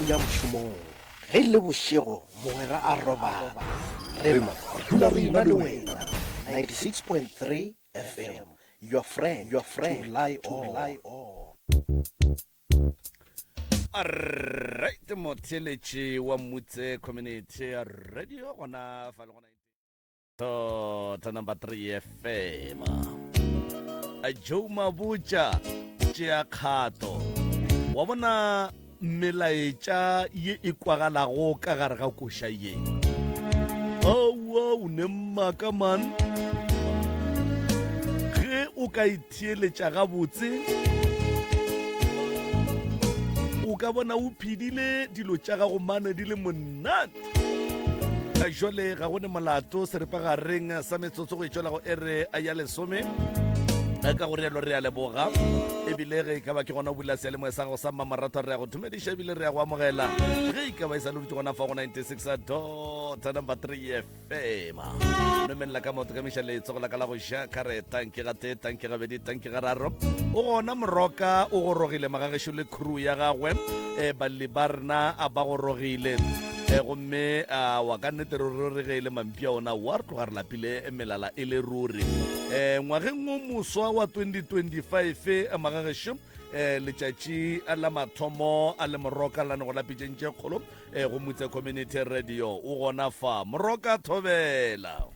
ya mošomong. Ge e le bošego mogwera a robala, rena re dula re ena le wena. 96.3 FM, your friend, your friend, to rely on. Alright, motheeletši wa Mmutse Community Radio gona fa le gona Tota number 3 FM. Joe Mabotja tšea kgato. Wa bona melaetša ye e kwagalago ka gare ga koša ye. Aowa o ne mmaka man. Ge o ka itheeletša gabotse o ka bona o phedile dilo tša gago mane di le monate. Jwale ga go ne molato seripagareng sa metsotso go e tšwela go ere ya lesome ka go rialo re a leboga ebile ge e ka ba ke gona o bula seyalemoya sa gago sa mmamoratwa re ya go thomediša ebile re ya go amogela ge e ka ba e sa le dutse gona fa go 96 dot number 3 fm nomelela ka maoto ka miša letsogo la ka la go ja ka re tanke ga tee tanke gabedi tanke ga raro o gona moroka o gorogile magagešo le crew ya gagwe um balli ba rena a ba gorogile e gomme a wa ka nnete ruri ge e le mampia ona wa re tloga re lapile melala e le ruri um ngwageng o moswa wa 2025 magagešo um letšatši la mathomo a le moroka la ne go lapitšeng tše kgolo um go mutse community radio o gona fa moroka thobela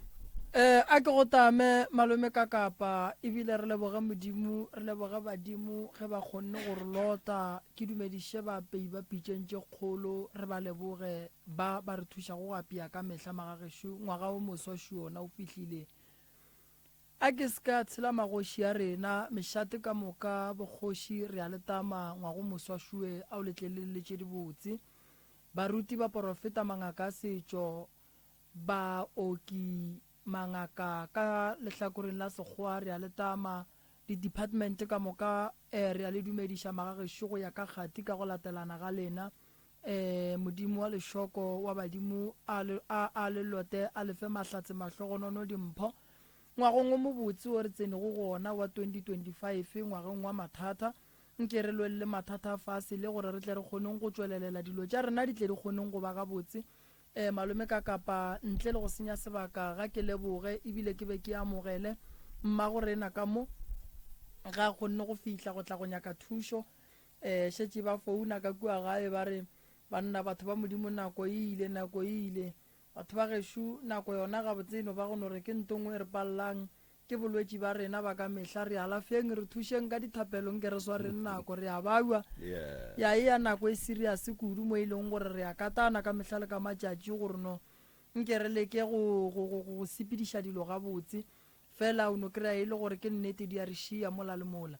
Eh, a ke go tame malome ka kapa ebile re leboge modimo re leboge badimo ge ba kgonne go re lota ke dumediše baapei ba pitšeng tše kgolo re ba leboge ba ba re thušago go apea ka mehla magagešo ngwaga o moswa šo ona o fihlile a ke se ka tshela magoši a rena mešate ka moka bokgoši re a le tama ngwago moswa šue a o letlelele tše dibotse baruti baporofeta mangaka a setšo Baoki, mangaka ka lehlakoreng la Sekgowa re a le tama, di-department ka moka eh, re a le dumediša magagešo go ya ka kgati ka go latelana ga lena. Eh, Modimo wa lešoko wa badimo a le, a, a le lote a le fe mahlatse mahlogonono dimpho. Ngwagong o mobotse o re tsenego go ona wa 2025, ngwageng wa mathata, nke re lwelele mathata a fase le gore re tle re kgoneng go tšwelelela dilo tša rena di tle di kgoneng go ba gabotse. Ee, malome ka kapa ntle le go senya sebaka ga ke leboge ebile ke be ke amogele mmago rena ka mo ga kgonne go fihla go tla go nyaka thušo. Um šetše ba founa ka kua gae ba re banna batho ba modimo nako e ile nako e ile batho ba gešo nako yona gabotse e no ba go no re ke nto nngwe e re pallang Ke bolwetši ba rena ba ka mehla. Re alafeng, re thušeng ka dithapelo nke re swareng nako. Re a babja. Ya eya nako e serious kudu mo e leng gore re a katana ka mehla le ka matšatši gore no nke re leke go, go, go, go sepediša dilo gabotse. Fela o no kry-a e le gore ke nnete di a re šia mola le mola.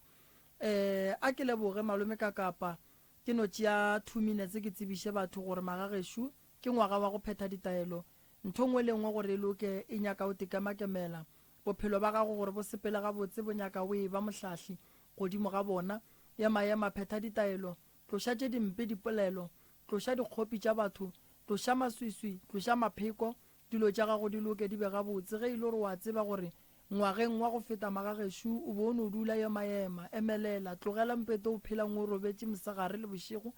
Um a ke leboge malome ka kapa ke no tšea two minutes ke tsebiše batho gore magagešo ke ngwaga wa go phetha ditaelo. Ntho nngwe le nngwe gore e loke e nyaka o tekamakemela. Bophelo ba gago gore bo sepele gabotse bo nyaka o eba mohlahli godimo ga bona. Ema-ema, phetha ditaelo, tloša tše dimpe dipolelo, tloša dikgopi tša batho, tloša maswiswi, tloša mapheko, dilo tša gago di loke di be gabotse. Ge e le gore o a tseba gore ngwageng wa go feta magagešo o be o no dula, ema-ema, emelela, tlogela mpete o phelang o robetše mosegare le bošego,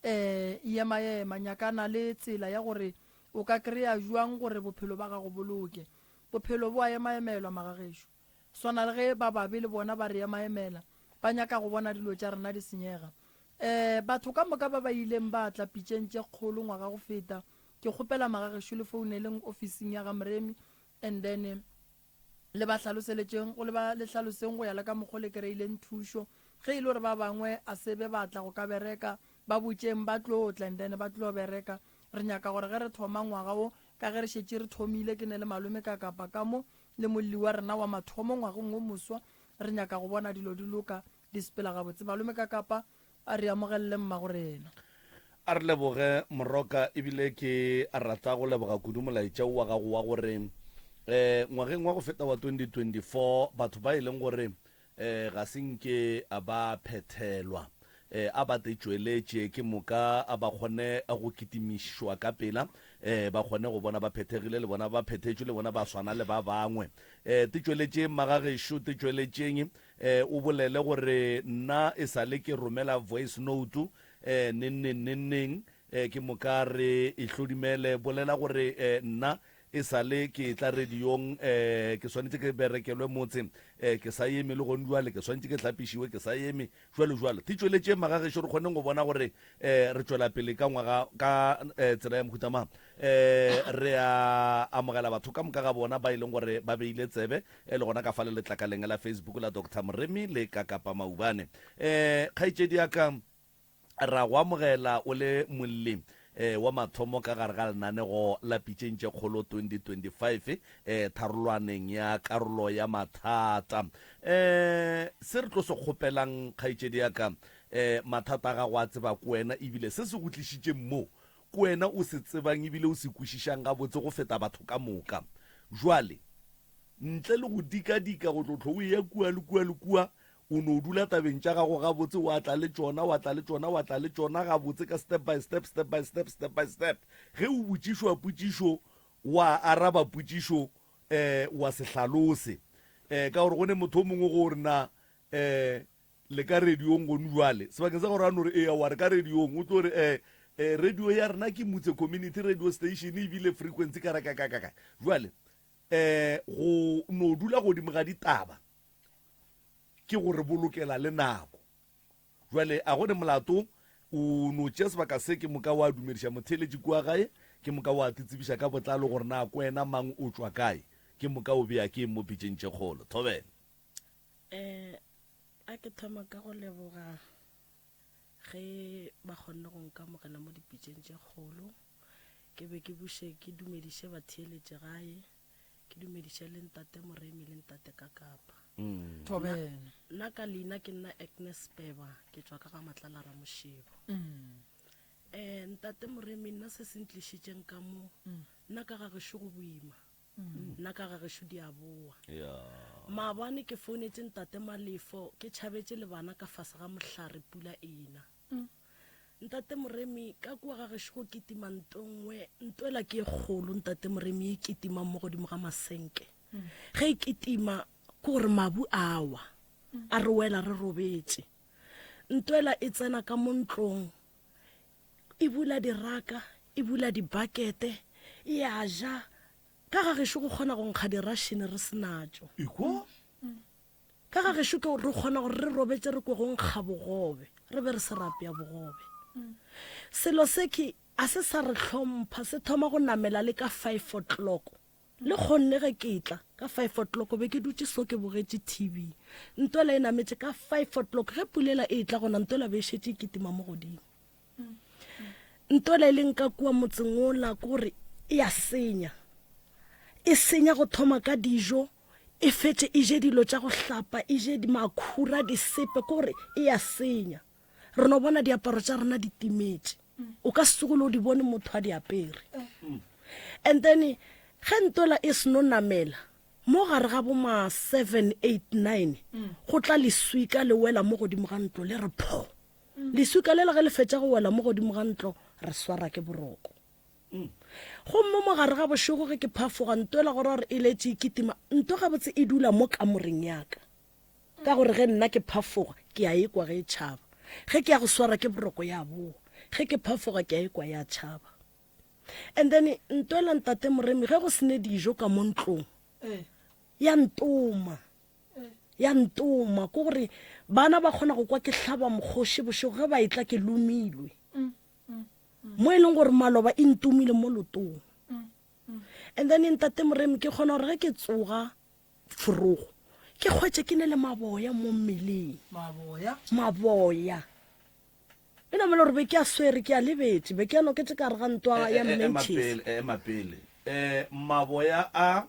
ee, ema-ema, nyakana le tsela ya gore o ka kry-a bjang gore bophelo ba gago bo loke. Bophelo bo a emaemelwa, magagešo. Swana le ge ba babe le bona ba re emaemela, ba nyaka go bona dilo tša rena di senyega. Ee, batho ka moka ba ba ileng ba tla pitšeng tše kgolo ngwaga go feta, ke kgopela magagešo le founeleng ofising ya ga Moremi and then le ba hlaloseletšeng, le ba le hlaloseng go ya le ka mokgo le kereileng thušo. Ge e le gore ba bangwe a se be ba tla go ka bereka, ba botšeng ba tlo tla and then ba tlo bereka. Re nyaka gore ge re thoma ngwaga wo, Ka ge re šetše re thomile, ke ne le malome ka kapa ka mo, le molli wa rena wa mathomo ngwageng wo moswa, re nyaka go bona dilo di loka, di sepela gabotse. Malome ka kapa a re amogelele mmago rena. A re leboge Moroka, ebile ke rata go leboga kudu molaetša wo wa gago wa gore um ngwageng wa go feta wa 2024 batho ba e leng gore E, ga se nke a ba phethelwa. E, a ba te tšweletše, ke moka a ba kgone go kitimišwa ka pela, e, ba kgone go bona ba phethegile, le bona ba phethetšwe, le bona ba swana le ba bangwe. E, te tšweletšeng, magagešo, te tšweletšeng, e, o bolele gore nna e sa le ke romela voice note, e, neng neng neng neng. um ke moka re e hlodimele. Bolela gore um nna e sa le ke etla radiong um ke swanetše ke berekelwe motse um ke sa eme le gone jwale ke swanetše ke hlapišiwe ke sa eme jwalo jwalo. Di tšweletše magagešo re kgoneng go bona gore um re tšwela pele ka ngwaga ka um tsela ya mohuta mang. Um re a amogela batho ka moka ga bona ba e leng gore ba beile tsebe e le gona ka fa le letlakaleng la Facebook la Doctor Moremi le ka Kapa Maubane. Um kgaetšedi ya ka Ra go amogela o le molli wa mathomo ka gare ga lenanego la Pitšeng tše Kgolo 2025 tharolwaneng ya karolo ya mathata. Se re tlo se kgopelang kgaetšedi ya ka, mathata a gago a tseba ke wena ebile se se go tlišitšeng mo ke wena o se tsebang ebile o se kwešišang gabotse go feta batho ka moka. Jwale ntle le go dikadika go tlo hlo o eya kua le kua le kua, O no dula tabeng tša gago gabotse, wa tla le tšona, wa tla le tšona, wa tla le tšona gabotse ka step by step, step by step, step by step. Ge o botšišwa potšišo, wa araba potšišo, eh, wa se hlalose. Eh, ka gore go ne motho o mongwe go re na, eh, le ka radiong gone jwale. Sebakeng sa gore a no re, ee, wa re ka radiong, o tlo re, eh, eh, radio ya rena ke Mutse Community Radio Station, ebile frequency ka ra ka ka ka ka. Jwale, eh, go no dula godimo ga ditaba, ke go re bolokela le nako. Jwale a go ne molato, o no tšea sebaka se ke moka wa dumediša motheeletši kua gae, ke moka wa titsebiša ka botlalo gore na ko wena mang o tšwa kae, ke moka o bea ke eng mo pitšeng tše kgolo. Thobela. Um a ke thoma ka go leboga ge ba kgonne go nkamogela mo dipitšeng tše kgolo. Ke be ke buše ke dumediše batheeletši gae. Ke dumediše le ntate Moremi le ntate Kakapa. Mm. Thobela. Nna ka leina ke nna Agnes Peba, ke tšwa ka ga Matlala Ramoshebo. Mm. Eh ntate Moremi nna se se ntlišitšeng ka mo. Mm. Nna ka ga gešo go boima. Mm. Nna ka ga gešo di a boa. Yeah. Maabane ke founetše ntate Malefo, ke tšhabetše le bana ka fase ga mohlare pula ena. Mm. Ntate Moremi, ka kua ga gešo go kitima nto nngwe, nto ela ke e kgolo, Ntate Moremi, e kitimang mo godimo ga masenke. Ge e kitima, ke gore mabu a wa, a re wela re robetše. Nto ela e tsena ka mo ntlong, e bula diraka, e bula dibakete, e a ja. Ka ga gešo go kgona go nkga dirašene re se natšo. Ekwa? Ka ga gešo ke re kgona gore re robetše re kwe go nkga bogobe, re be re se ra apea bogobe. Selo se ke a se sa re hlompha, se thoma go namela le ka five o'clock. Le kgonne ge ke tla ka five o'clock be ke dutše so ke bogetše TV. Ntwela e nametše ka five o'clock ge pulela e tla gona ntwela be e šetše e kitima mo godimo. Ntwela e leng ka kua motseng ola ke gore e a senya. E senya go thoma ka dijo e fetše e je dilo tša go hlapa, e je makhura, disepe, ke gore e a senya. Re no bona diaparo tša rena di timetše. O ka se tsoge le o di bone motho a di apere. And then ge ntola e seno namela, mo gare ga bo ma 7, 8, 9, go tla leswika le wela mo godimo ga ntlo le re pho. Leswika lela ge le fetša go wela mo godimo ga ntlo, re swara ke boroko. Gomme mo gare ga bošego ge ke phafoga, nto ela gore gore e letše e kitima, nto gabotse e dula mo kamoreng ya ka. Ka gore ge nna ke phafoga, ke a ekwa ge e tšhaba. Ge ke ya go swara ke boroko ya boa. Ge ke phafoga ke a ekwa ya tšhaba. And then nto ela ntate Moremi ge go se ne dijo ka mo ntlong, ya ntoma. Ya ntoma, ke gore bana ba kgona go kwa ke hlaba mokgoši bošego ge ba etla ke lomilwe. Mo e leng gore maloba e ntomile mo lotong. And then ntate Moremi ke kgona gore ge ke tsoga forogo ke kgwetše ke ne le maboya mo mmeleng. Maboya? Maboya. E no mela gore be ke a swere ke a lebetše be ke a noketše ka gare ga ntwa ya mmentšhese. Ema pele. Maboya a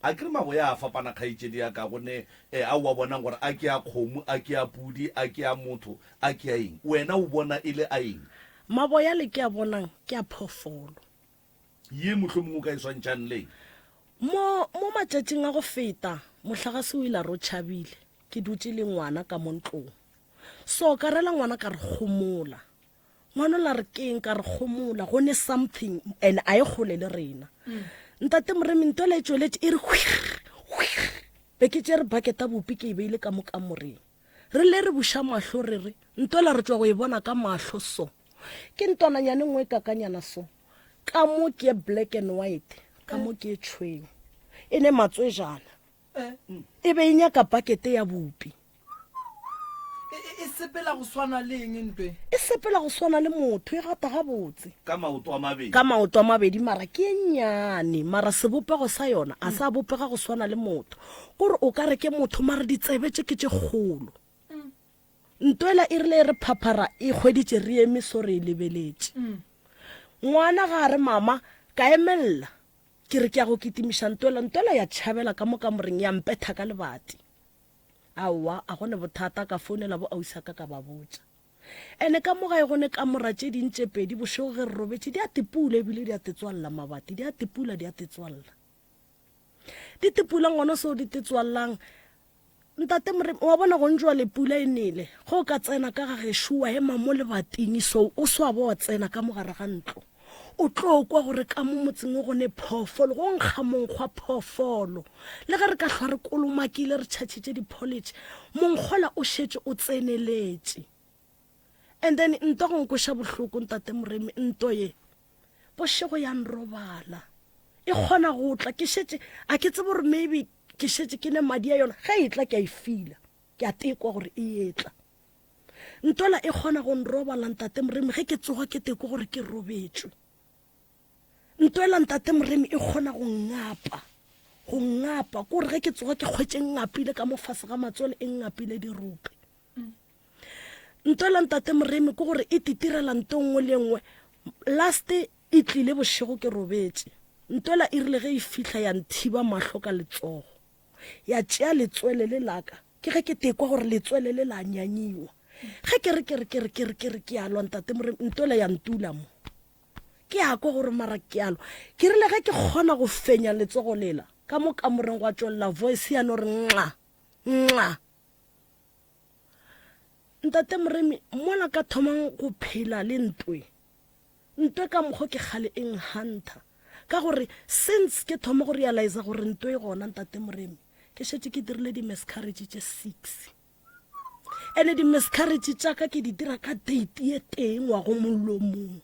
A ke re maboya a fapana kgaetšedi ya ka, go ne a o a bonang gore a ke a kgomo, a ke a pudi, a ke a motho, a ke a eng. Wena o bona e le a eng? Maboya le ke a bonang ke a phoofolo. Ye mohlomongwe o ka e swantšhang le eng? Mo, mo matšatšing a go feta, mohlagase o ile a re o tšhabile, ke dutše le ngwana ka mo ntlong. So ka rela ngwana ka re gomola. Ngwana la re keng ka re gomola go ne something and a e kgole le rena. Ntate Moremi nto le tšweletše e re hwir hwir. Be ke tšere bucket ya bupi ke e beile ka mo kamoreng. Re le re buša mahlo re re nto la re tšwa go e bona ka mahlo so. Ke ntwananyane nngwe e kakanyana so. Ka mo ke ye black and white, ka mo ke ye tšhweu. E ne matswejana. E be e nyaka pakete ya bupi. E, e, e sepela go swana le eng ntwe? E sepela go swana le motho, e gata gabotse. Ka maoto a mabedi. Ka maoto a mabedi, mara ke e nnyane, mara sebopego sa yona a sa bopega go swana le motho. Kore o ka re ke motho, mara ditsebe tše ke tše kgolo. Ntwela e rile e re phaphara e hweditše re eme so re e lebeletše. Ngwana ga a re mama, ka emelela. Ke re ke ya go kitimiša Ntwela, Ntwela ya tšhabela ka mo kamoreng ya mpetha ka lebati. Aowa, a go ne bothata, ka founela bo ausi-a-ka ka ba botša. Ene ka mo gae go ne kamora tše ding tše pedi, bošego ge re robetše di a tepula ebile di a tetswalla mabati, di a tepula di a tetswalla. Di tepula ngwana so di tetswallang. Ntate Moremi, wa bona gong jwale pula e nele, ge o ka tsena ka ga gešo wa ema mo lebating so o swa ba wa tsena ka mo gare ga ntlo, o tlo kwa gore ka mo motseng o go ne phoofolo, go nkga monkgo wa phoofolo. Le ge re ka hlwa re kolomakile re tšhatšhitše dipholetšhe, monkgola o šetše o tseneletše. And then nto go nkweša bohloko Ntate Moremi, nto ye bošego ya nrobala e kgona go tla ke šetše a ke tsebe gore maybe ke šetše ke ne madi a yona ge e tla ke a e fila ke a tekwa gore e etla ntola e kgona go nrobala ntate moremi ge ke tsoga ke teko gore ke robetšwe ntoela ntate moremi e kgona go ngapa go ngapa kore ge ke tsoga ke kgwetše ngapile ka mo fase ga matswele e ngapile dirope Ntola ntate Moremi ke gore e titirela nto nngwe le nngwe. Last e tlile bošego ke robetše. Ntola e rile ge e fihla ya nthiba mahlo ka letsogo. Ya tšea letswele le laka. Ke ge ke tekwa gore letswele le la nyanyiwa. Ge ke re ke re ke re ke re ke re ke a lwa ntate Moremi, ntola ya ntula mo. Ke a kwa gore mara ke a lwa. Ke rile ge ke kgona go fenya letsogo lela, ka mo kamoreng gwa tšwelela voice ya no re nxa, nxa. Ntate Moremi, mola ka thomang go phela le ntwe, ntwe ka mokgo ke kgale e nhunter. Ka gore since ke thoma go realize gore ntwe e gona Ntate Moremi, ke šetše ke dirile di-miscarriage tše six. Ene di-miscarriage tša ka ke di dira ka date ye tee ngwago mong le o mongwe.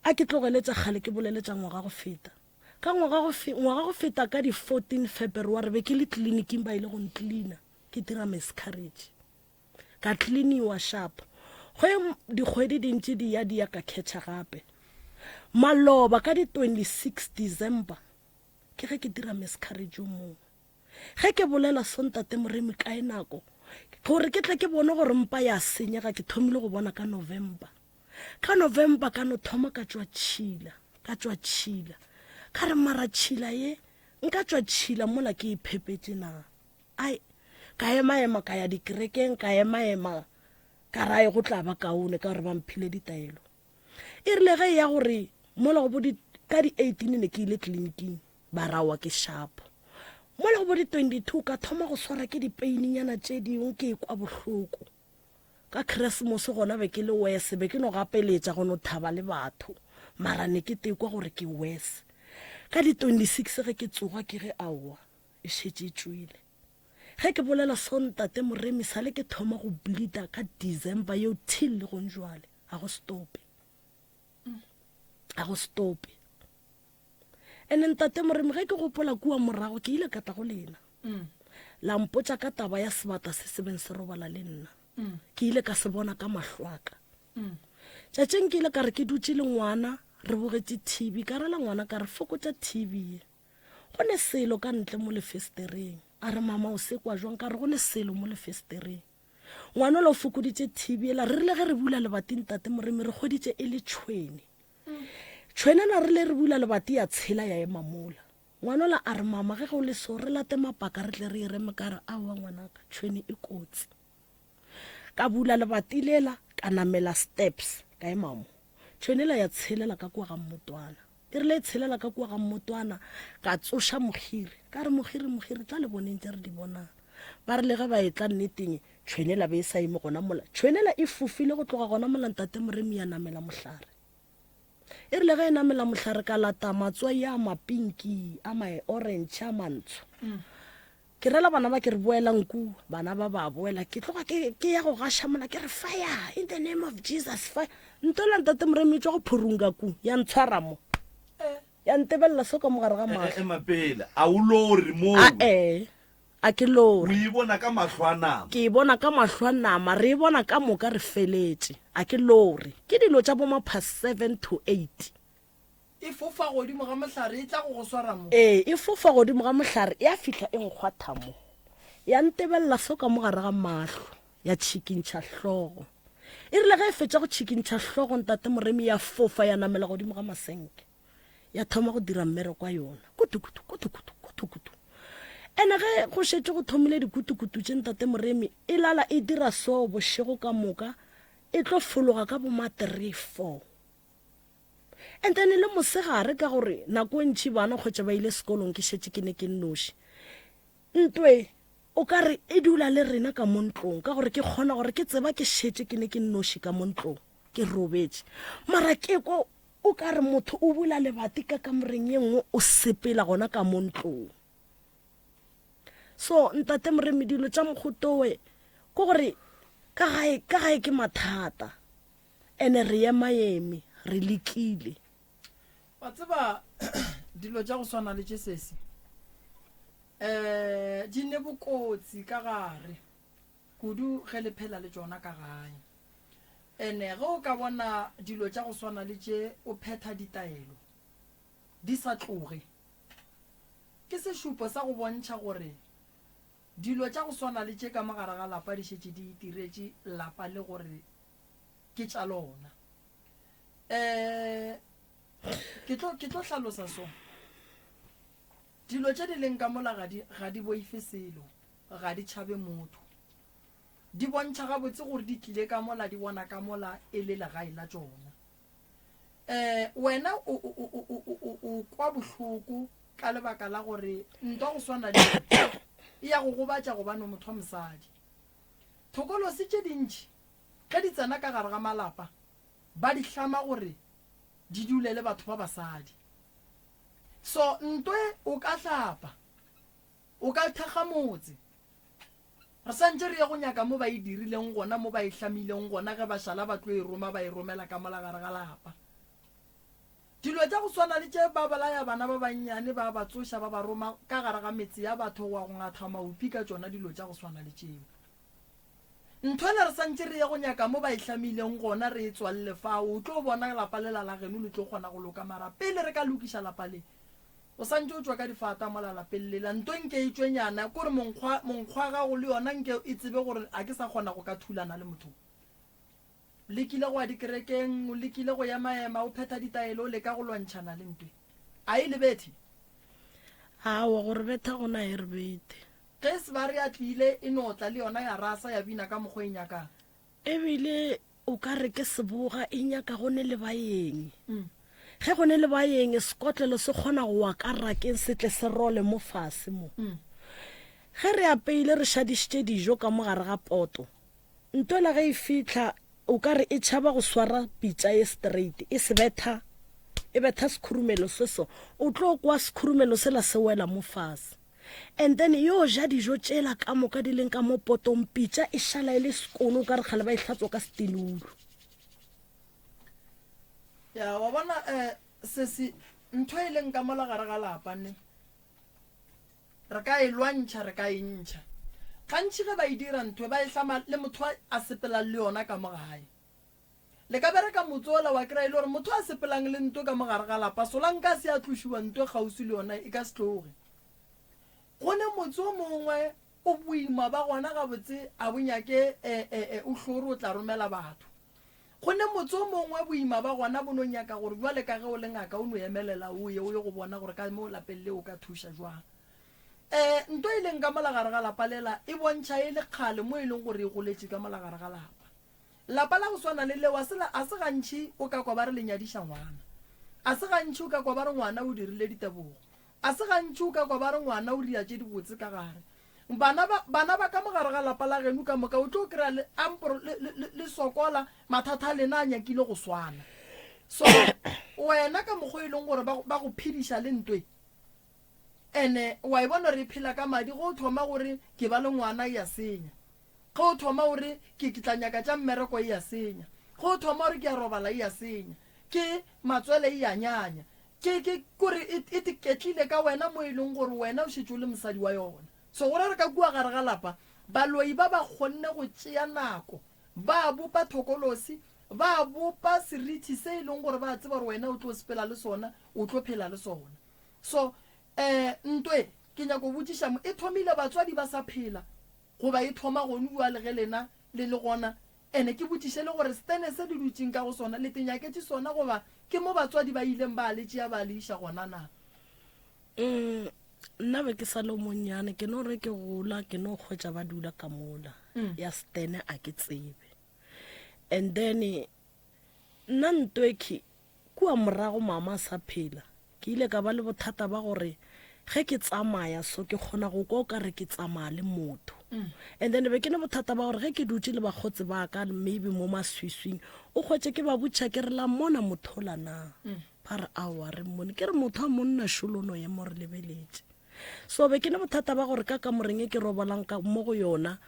A ke tlogele tša kgale ke bolele tša ngwaga go feta. Ka ngwaga go fe, ngwaga go feta ka di 14 February be ke le tleliniking ba ile go ncleaner ke dira miscarriage. Ka cleaniwa sharp. Ge dikgwedi di ntše di ya di ya ka catcha gape. Maloba ka di 26 December ke ge ke dira miscarriage o mongwe. Ge ke bolela so Ntate Moremi kae nako gore ke tle ke bone gore mpa ya senyega ke thomile go bona ka November. Ka November ka no thoma ka tšwa tšhila, ka tšwa tšhila. Ka re mara tšhila ye nka tšwa tšhila mola ke e phepetše na? Ai, ka ema-ema ka ya dikerekeng, ka ema-ema ka re ai go tla ba kaone ka gore ba mphile ditaelo. E rile ge e ya gore mola go bo di ka di 18 ne ke ile tleliniking ba rawa ke shapo. Mola go bo di 22 ka thoma go swara ke dipeininyana tše dingwe ke ekwa bohloko. Ka Keresemose gona be ke le worse, be ke no gapeletša go no thaba le batho, mara ne ke tekwa gore ke worse. Ka di 26 ge ke tsoga ke ge aowa, e šetše e tšwele. Ge ke bolela so ntate Moremi sale ke thoma go bleeder ka December yeo till le gong jwale, ga go stope. Ga go stope. Ene ntate Moremi ge ke gopola kua morago ke ile ka tla go lena. Mm. La mpotša ka taba ya sebata se se beng se robala le nna. Mm. Ke ile ka se bona ka mahlo a ka. Mm. Tšatšing ke ile ka re ke dutše le ngwana re bogetše TV ka rela ngwana ka re fokotša TV ye. Go ne selo ka ntle mo lefestereng. A re mama o se kwa jwang ka re go ne selo mo lefestereng. Ngwana ola o fokoditše TV ela re rile ge re bula lebati ntate Moremi re hweditše e le tšhwene. Tšhwene ela re le re bula lebati ya tshela ya ema mola. Ngwanola a re, Mama, ge go le so, re late mapaka re tle re e reme. Ka re, Aowa ngwanaka, tšhwene e kotsi. Ka bula lebati lela, ka namela steps, ka ema mo. Tšhwene ela ya tshelela ka kua ga mmotwana. E rile e tshelela ka kua ga mmotwana, ka tsoša Mokgiri. Ka re, Mokgiri, Mokgiri, tla le boneng tše re di bonang. Ba rile ge ba etla nneteng, tšhwene ela be e sa eme gona mola. Tšhwene ela e fofile go tloga gona mola Ntate Moremi ya namela mohlare. E rile ge e namela mohlare ka lata matswai a mapinki, a mae-orange, a mantsho. Ke rela bana ba ke re boelang kua. Bana ba ba boela. Ke tloga ke, ke ya go gaša mola ke re fire in the name of Jesus fire. Ntola ntate Moremi e tšwa go phurunga ku ya ntshwara mo. Ya ntebelela so ka mo gare ga mahlo. Ema pele, a o lori moo? A-e, a ke lori. O e bona ka mahlo a nama? Ke e bona ka mahlo a nama, re e bona ka moka re feletše. A ke lori. Ke dilo tša bo ma past seven to eight. E fofa godimo ga mohlare, e tla go go swara mo. Ee, e fofa godimo ga mohlare, ya fihla e nkgwatha mo. Ya ntebelela so ka mo gare ga mahlo, ya tšhikintšha hlogo. E rile ge e fetša go tšhikintšha hlogo, Ntate Moremi, ya fofa ya namela godimo ga masenke. Ya thoma go dira mmereko wa yona. Kutu-kutu, kutu-kutu, kutu-kutu. Ene ge go šetše go thomile dikutu-kutu tše, Ntate Moremi, e lala e dira so bošego ka moka, e tlo fologa ka bo ma three, four. And then le mosegare ka gore nako e ntši bana kgotsa ba ile sekolong ke šetše ke ne ke nnoši. Ntwe o ka re e dula le rena ka mo ntlong ka gore ke kgona gore ke tseba ke šetše ke ne ke nnoši ka mo ntlong ke robetše. Mara ke kwa o ka re motho o bula lebati ka kamoreng ye nngwe o sepela gona ka mo ntlong. So ntate Moremi dilo tša mokgotowe ke gore ka gae ka gae ke mathata. Ene re emaeme, re lekile. Wa tseba dilo tša go swana le tše sesi um di ne bokotsi ka gare kudu ge le phela le tšona ka gae. Ene ge o ka bona dilo tša go swana le tše o phetha ditaelo di sa tloge, ke sešupo sa go bontšha gore dilo tša go swana le tše ka mo gare ga lapa di šetše di itiretše lapa le gore ke tša lona. Um ke tlo ke tlo hlalosa so. Dilo tše di leng ka mola ga di ga di boife selo, ga di tšhabe motho. Di bontšha gabotse gore di tlile ka mola di bona ka mola e le legae la tšona. Um wena o o o o o o kwa bohloko ka lebaka la gore ntwa go swana le e ya go gobatša gobane o motho wa mosadi. Thokolosi tše dintši ge di tsena ka gare ga malapa ba di hlama gore di dule le batho ba basadi. So ntwe o ka hlapa, o ka thekga motse. Re santše re ye go nyaka mo ba e dirileng gona, mo ba e hlamileng gona ge ba šala ba tlo e roma ba e romela ka mola gare ga lapa. Dilo tša go swana le tše ba bolaya bana ba bannyane ba ba tsoša ba ba roma ka gare ga metse ya batho go ya go ngatha maupi ka tšona dilo tša go swana le tšeo. Nthwela re santše re ye go nyaka mo ba e hlamileng gona re e tswalle fao, o tlo bona lapa lela la geno le tlo kgona go loka mara pele re ka lokiša lapa le o santše o tšwa ka difata mola lapeng lela nto nke e tšwe nyana kore monkgwa monkgwa gago le yona nke e tsebe gore a ke sa kgona go ka thulana le motho. Lekile go ya dikerekeng, o lekile go emaema, o phetha ditaelo, o leka go lwantšhana le ntwe. A e le bethe? Aowa, go re betha gona e re bethe. Ge Sebare a tlile, e no tla le yona ya rasa ya bina ka mokgwa e nyakang. Ebile o ka re ke seboga e nyaka go ne le baeng. Ge go ne le baeng, sekotlelo se kgona go wa ka rakeng se tle se role mo fase mo. Ge re apeile re šadišitše dijo ka mo gare ga poto, Ntwela ge e fihla o ka re e tšhaba go swara pitša ye straight, e se betha, e betha sekhurumelo se so, o tlo kwa sekhurumelo sela se wela mo fase. And then e yo ja dijo tšela ka moka di leng ka mo potong, pitša e šala e le sekono o ka re kgale ba e hlatswa ka setinulo. Ya, wa bona eh, sesi, ntho e leng ka mola gare ga lapa ne. Re ka e lwantšha, re ka e ntšha. Gantši ge ba e dira ntho ba e hlama le motho a sepelang le yona ka mo gae. Le ka bereka motse ola wa kry-a e le gore motho a sepelang le nto ka mo gare ga lapa solanka a se a tlošiwa nto kgauswi le yona e ka se tloge. Go ne motse o mongwe o boima ba gona gabotse a bo nyake o hlore o tla romela batho. Go ne motse o mongwe boima ba gona bo no nyaka gore bjale ka ge o le ngaka o no emelela o ye o ye go bona gore ka mo lapeng le o ka thuša jwang. Um nto e leng ka mola gare ga lapa lela e bontšha e le kgale mo e leng gore e goletše ka mola gare ga lapa. Lapa la go swana le leo a se a se gantši o ka kwa ba re le nyadiša ngwana. A se gantši o ka kwa ba re ngwana o dirile ditebogo. A se gantši o ka kwa ba re ngwana o ria tše dibotse ka gare. Bana ba, bana ba ka mo gare ga lapa la geno ka moka o tlo kry-a le, ampro, le, le, le, le sokola, mathata a lena a nyakile go swana. So, wena ka mokgwa e leng gore ba, ba go phediša le ntwe. Ene wa e bona gore e phela ka madi, ge o thoma o re ke ba le ngwana e a senya. Ge o thoma o re ke ke tla nyaka tša mmereko e a senya. Ge o thoma o re ke a robala e a senya. Ke matswele e a nyanya. Ke ke kore e e tiketlile ka wena mo e leng gore wena o šetše o le mosadi wa yona. So go ra gore ka kua gare ga lapa baloi ba ba kgonne go tšea nako ba bopa thokolosi, ba bopa serithi se e leng gore ba tseba gore wena o tlo sepela le sona, o tlo phela le sona. So, eh, ntwe, ke nyako botšiša mo, e thomile batswadi ba sa phela, goba e thoma gonu bjale ge lena le le gona? Ene ke botšiše le gore stene se le dutšeng ka go sona, le te nyaketše sona goba ke mo batswadi ba ileng ba le tšea ba le iša gona na? Mm, nna be ke sa le monnyane, ke no re ke gola, ke no hwetša ba dula ka mola. Mm. Ya stene a ke tsebe. And then, nna ntwekhi, Kua morago mama a sa phela, ke ile ka ba le bothata ba gore ge ke tsamaya so ke kgona go kwa o ka re ke tsamaya le motho. And then be ke ne bothata ba gore ge ke dutše le bakgotsi ba ka maybe mo maswiswing, o hwetše ke ba botša ke re la mmona mothola na? Ba re aowa re mmone. Ke re motho a monna šolono ye mo re lebeletše. So be ke ne bothata ba gore ka kamoreng e ke robalang ka mo go yona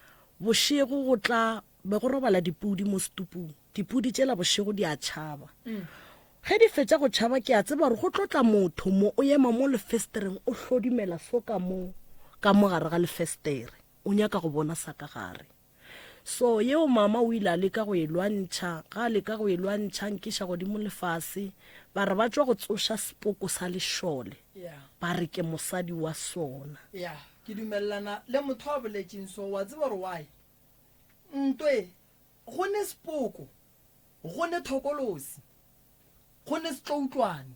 bošego go tla be go robala dipudi mo setupung. Dipudi tšela bošego di a tšhaba. Ge di fetša go tšhaba ke a tseba gore go tlo tla motho mo, o ema mo lefestereng o hlodimela so ka mo ka mo gare ga lefestere, o nyaka go bona sa ka gare. So yeo mama o ile a leka go e lwantšha, ga a leka go e lwantšha a nkiša godimo le fase, ba re ba tšwa go tsoša sepoko sa lešole, ba re ke mosadi wa sona. Ya, ke dumelelana le motho a boletšeng so, wa tseba gore why? Ntwe Go ne sepoko, go ne thokolosi, go ne setloutlwane.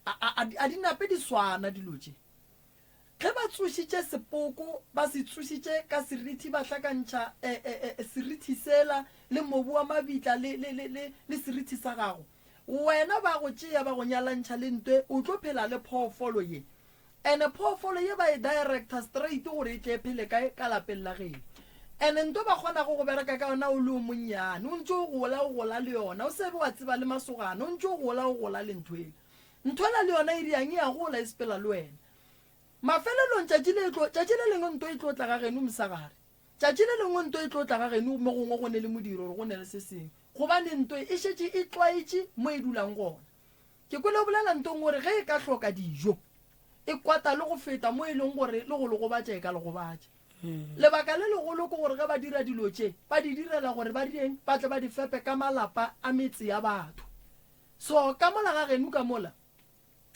A, a, a, a di nape di swana dilo tše. Ge ba tsošitše sepoko, ba se tsošitše ka serithi, ba hlakantšha e, e, e, serithi sela le mobu wa mabitla le, le, le, le, le serithi sa gago. Wena ba go tšea ba go nyalantšha le ntwe, o tlo phela le phoofolo ye. Ene phoofolo ye ba e director straight gore e tle e phele kae? Ka lapeng la geno. Ene nto ba kgonago go bereka ka yona o le o monnyane, o ntše o gola o gola le yona, o se be wa tseba le masogana, o ntše o gola o gola le ntho ela. Ntho ela le yona e riang e a gola e sepela le wena. Mafelelong tšatši le e tlo, tšatši le lengwe nto e tlo tla ga geno mosegare. Tšatši le lengwe nto e tlo tla ga geno mo gongwe go ne le modiro gore go ne le se sengwe. Gobane nto e šetše e tlwaetše mo e dulang gona. Ke kwele o bolela ntong gore ge e ka hloka dijo, e kwata le go feta mo e leng gore le go le gobatša e ka le gobatša. Lebaka le legolo ke gore ge ba dira dilo tše, ba di direla gore ba direng? Ba tle ba di fepe ka malapa a metse ya batho. So ka mola ga geno ka mola,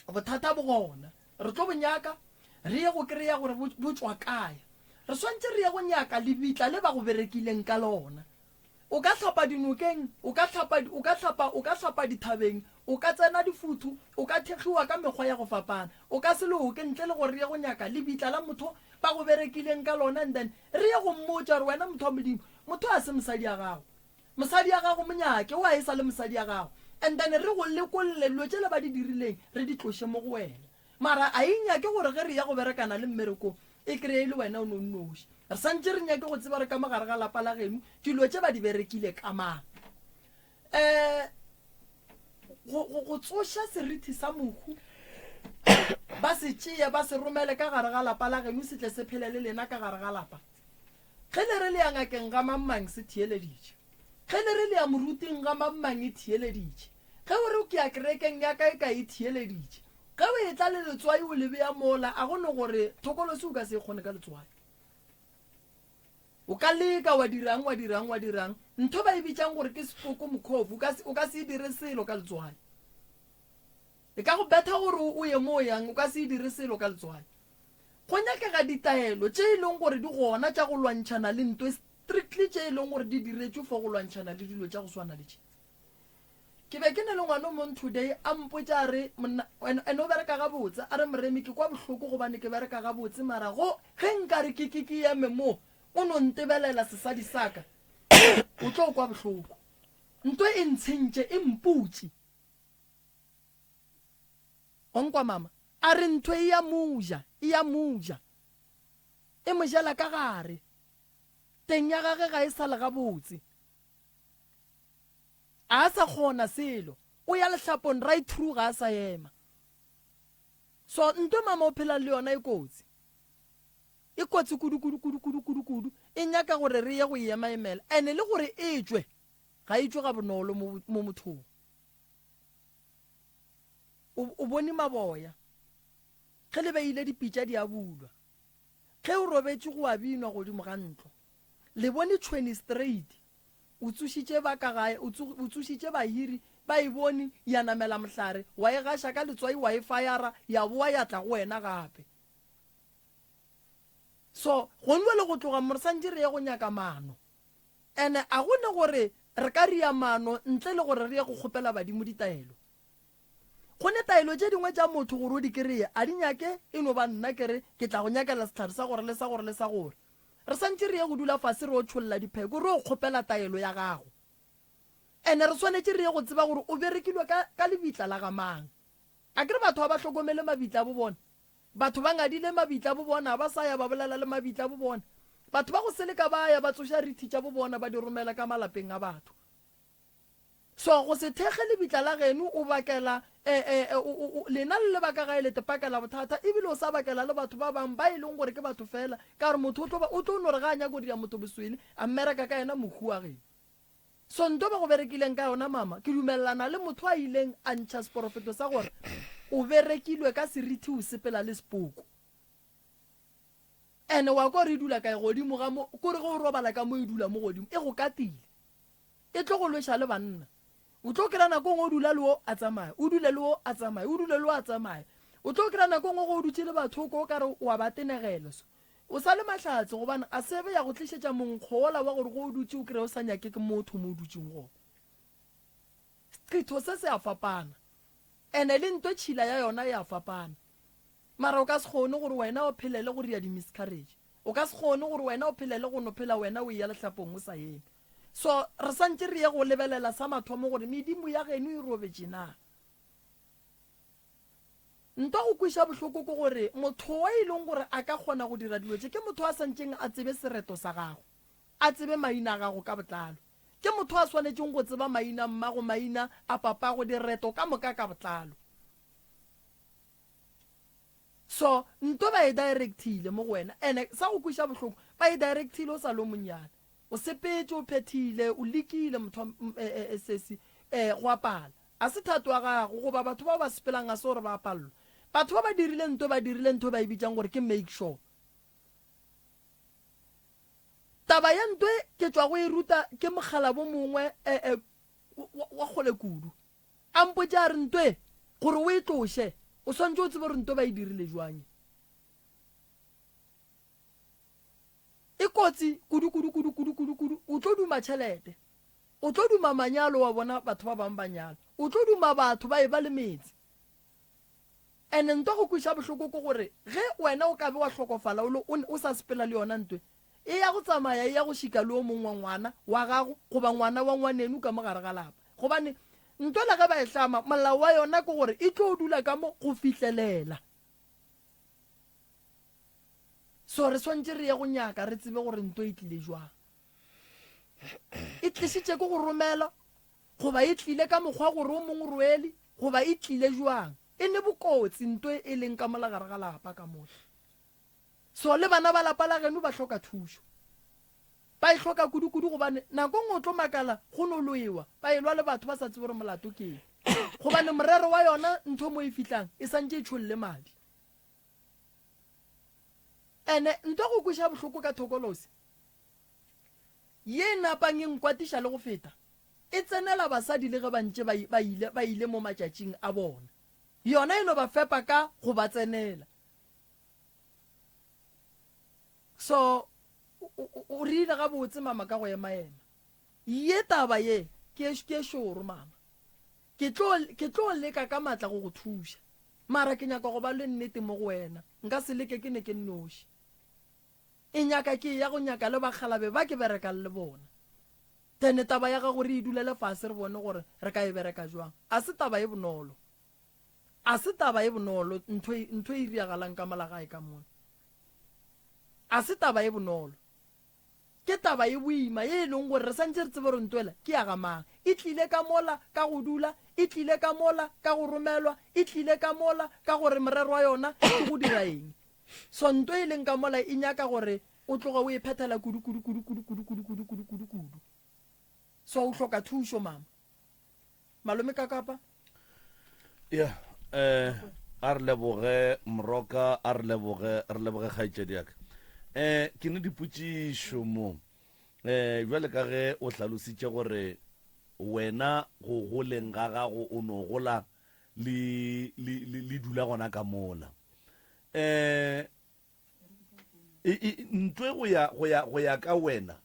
bothata bo gona. Re tlo bo nyaka, re ye go kry-a gore bo, bo tšwa kae. Re swantše re ye go nyaka lebitla le ba go berekileng ka lona. O ka hlapa dinokeng, o ka hlapa, o ka hlapa, o ka hlapa dithabeng, o ka tsena difuthu, o ka thekgiwa ka mekgwa ya go fapana. O ka se loke ntle le gore re ye go nyaka lebitla la motho ba go berekileng ka lona and then re ye go mmotša gore wena motho wa Modimo, motho a se mosadi ya gago. Mosadi ya gago mo nyake, o a e sa le mosadi ya gago. And then re go lekolle dilo tšela ba di dirileng re di tloše mo go wena. Mara a e nyake gore ge re ya go berekana le mmerekong e kreye e le wena o no nnoši. Re santše re nyake go tseba re ka mo gare ga lapa la geno dilo tše ba di berekile ka mang. Um go, go, go tsoša serithi sa mohu ba se tšeye ba se romele ka gare ga lapa la geno se tle se phele le lena ka gare ga lapa. Ge le re le ya ngakeng ga mang mang se theeleditše. Ge le re le ya moruting ga mang mang e theeleditše. Ge o re ke ya kerekeng ya kae kae e theeleditše. Ge o etla le letswai o le bea mola, a go no gore thokolosi o ka se e kgone ka letswai. O ka leka wa dirang, wa dirang, wa dirang, ntho ba e bitšang gore ke sepoko mokhofu, o ka se, o ka se e dire selo ka letswai. E ka go betha gore o ye mo o yang, o ka se e dire selo ka letswai. Go nyakega ditaelo tše e leng gore di gona tša go lwantšhana le ntwe strictly tše e leng gore di diretšwe for go lwantšhana le dilo tša go swana le tše. Ke be ke ne le ngwana o mong today a mpotša a re monna ene o bereka gabotse a re Moremi ke kwa bohloko gobane ke bereka gabotse mara go ge nkare ke ke ke eme mo o no ntebelela sesadi sa ka o tlo kwa bohloko. Ntwe e ntshentše e mputše. Wa nkwa mama? A re ntho e ya mo ja, e ya mo ja. E mo jela ka gare. Teng ya gage ga e sa le gabotse. A sa kgona selo. O ya lehlapong right through ga a sa ema. So nto mama o phelang le yona e kotsi. E kotsi kudu kudu kudu kudu kudu kudu. E nyaka gore re ye go e emaemela. Ene le gore e tšwe, ga e tšwe gabonolo mo, mo mothong. O, o bone maboya. Ge le beile dipitša di a bulwa. Ge o robetše go a binwa godimo ga ntlo. Le bone tšhweni straight. O tsošitše ba ka gae, o, o tsošitše bahiri, ba e bone, ya namela mohlare, wa e gaša ka letswai, wa e fayara, ya boa ya tla go wena gape. So, gonjwale go tloga mo re santše re ye go nyaka maano. Ene a go ne gore re ka ria maano ntle le gore re ye go kgopela badimo ditaelo. Go ne taelo tše dingwe tša motho gore o di kereye, a di nyake, e no ba nna ke re ke tla go nyakela sehlare sa gore le sa gore le sa gore. Re santše re ye go dula fase re o tšholla dipheko re o kgopela taelo ya gago. Ene re swanetše re ye go tseba gore o berekilwe ka, ka lebitla la ga mang. Akere batho ga ba hlokomele mabitla a bo bona. Batho ba ngadile mabitla a bo bona, ga ba sa ya ba bolela le mabitla a bo bona. Batho ba go seleka ba ya ba tsoša rithi tša bo bona ba di romela ka malapeng a batho. So go se thekge lebitla la geno o bakela e, e, e, o, o, o, lena le le ba ka gae le te pakela bothata ebile o sa bakela le batho ba bang ba e leng gore ke batho fela ka gore motho o tlo ba o tlo no re ga a nyaka go dira motho boswele a mmereka ka yena mohu wa geno. So nto ba go berekileng ka yona mama ke dumelelana le motho a ileng a ntšha seporofeto sa gore o berekilwe ka serithi o sepela le sepoko. Ene wa kwa gore e dula kae godimo ga mo kore ge o robala ka mo e dula mo godimo e go katile. E tlo go lweša le banna. O tlo kry-a nako nngwe o dula le o a tsamaya, o dule le o a tsamaya, o dule le o a tsamaya. O tlo kry-a nako nngwe ge o dutše le batho o ko o ka re o a ba tenegela so. O sa le mahlatse gobane a se be ya go tlišetša monkgo wola wa gore ge o dutše o kry-e o sa nyake ke motho mo o dutšeng gona. Seqetho se se a fapana ene le nto tšhila ya yona e a fapana. Mara o ka se kgone gore wena o phelele go ria di-miscarriage. O ka se kgone gore wena o phelele go no phela wena o eya lehlapong o sa eme. So re santše re ye go lebelela sa mathomo gore medimo ya geno e robetše na. Ntwa go kweša bohloko ke gore motho wa e leng gore a ka kgona go dira dilo tše ke motho a santšeng a tsebe sereto sa gago, a tsebe maina a gago ka botlalo. Ke motho a swanetšeng go tseba maina a mmago, maina a papago, direto ka moka ka botlalo. So nto ba e directile mo go wena ene sa go kweša bohloko ba e directile o sa le o monnyane. O sepetše o phethile o lekile motho e, e, e, sesi e, go apala. A se thato ya gago goba batho bao ba sepelang a se gore ba apallwa. Batho ba ba dirile nto ba dirile ntho ba e bitsang gore ke make sure. Taba ya nto e ke tšwa go e ruta ke mokgalabo mongwe e, e, wa kgole kudu. A mpotše a re, Nto e, gore o e tloše, o swanetše o tsebe gore nto ba e dirile jwang. E kotsi kudu, kudu, kudu, kudu, kudu, kudu. O tlo duma tšhelete. O tlo duma manyalo wa bona batho ba bang ba nyala. O tlo duma batho ba eba le metse. Ene nto go kweša bohloko ke gore ge wena o ka be wa hlokofala o le o sa sepela le yona nto e, E ya go tsamaya e ya go šika le o mongwe wa ngwana wa gago goba ngwana wa ngwaneno ka mo gare ga lapa. Gobane ntwa le ge ba e hlama, molao wa yona ke gore e tlo dula ka mo go fihlelela. So re swantše re ye go nyaka re tsebe gore ntwa e tlile jwang. E tlišitše ke go romela goba e tlile ka mokgwa gore o mongwe rwele goba e tlile jwang. E ne bokotsi ntwa e leng ka mola gare ga lapa ka mola. So le bana ba lapa la geno ba hloka thušo. Ba e hloka kudu-kudu gobane nako nngwe o tlo makala go no loewa ba elwa le batho ba sa tsebe gore molato ke eng. Gobane morero wa yona ntho mo e fihlang e santše e tšholle madi. Ene nto go kweša bohloko ka thokolosi ye e napang e nkwatiša le go feta e tsenela basadi le ge ba ntše ba, ba ile, ba ile mo matšatšing a bona. Yona e no ba fepa ka go ba tsenela. So o rile gabotse mama ka go emaema. Ye taba ye ke ke šoro mama. Ke tlo ke tlo leka ka matla go go thuša. Mara ke nyaka go ba le nnete mo go wena. Nka se leke ke ne ke nnoši. E nyaka ke ya go nyaka le bakgalabe ba ke berekang le bona. Then taba ya gago re e dulele fase re bone gore re ka e bereka jwang. A se taba e bonolo. A se taba e bonolo ntho e, ntho e iriagalang ka mola gae ka mona. A se taba e bonolo. Ke taba ye boima ye e leng gore re santše re tsebe gore ntwela ke ya ga mang. E tlile ka mola ka go dula, e tlile ka mola ka go romelwa, e tlile ka mola ka gore morero wa yona ke go dira eng. So nto e leng ka mola e nyaka gore o tloge o e phethela kudu kudu kudu kudu kudu kudu kudu kudu kudu kudu. So o hloka thušo mama. Malome Kakapa. Ya, eh a re leboge Moroka, a re leboge, re leboge kgaetšedi ya ka. Eh ke ne dipotšišo mo. Eh bjale ka ge o hlalositše gore wena go goleng ga gago o no gola le le le dula gona ka mola. Eh e, e, ntwe go ya go ya go ya ka wena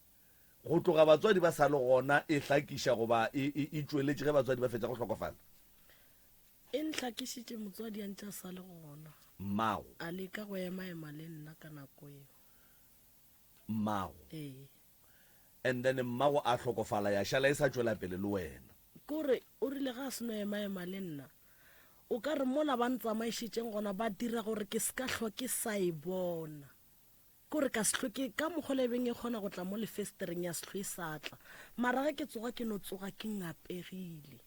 go tloga batswadi ba sa le gona e hlakiša goba e, e, e tšweletše ge batswadi ba fetša go hlokofala? E ntlhakišitše motswadi a ntše a sa le gona. Mmago. A leka go emaema le nna ka nako eo. Mmago. Ee. And then mmago a hlokofala ya šala e sa tšwela pele le wena. Ke gore o rile ge a seno emaema le nna, o ka re mola ba ntsamaišitšeng gona ba dira gore ke se ka hlwa ke sa e bona. Ke gore ka se hlwe ke, ka mokgwa le beng e kgona go tla mo lefestereng ya se hlwe e sa tla. Mara ge ke tsoga ke no tsoga ke ngapegile.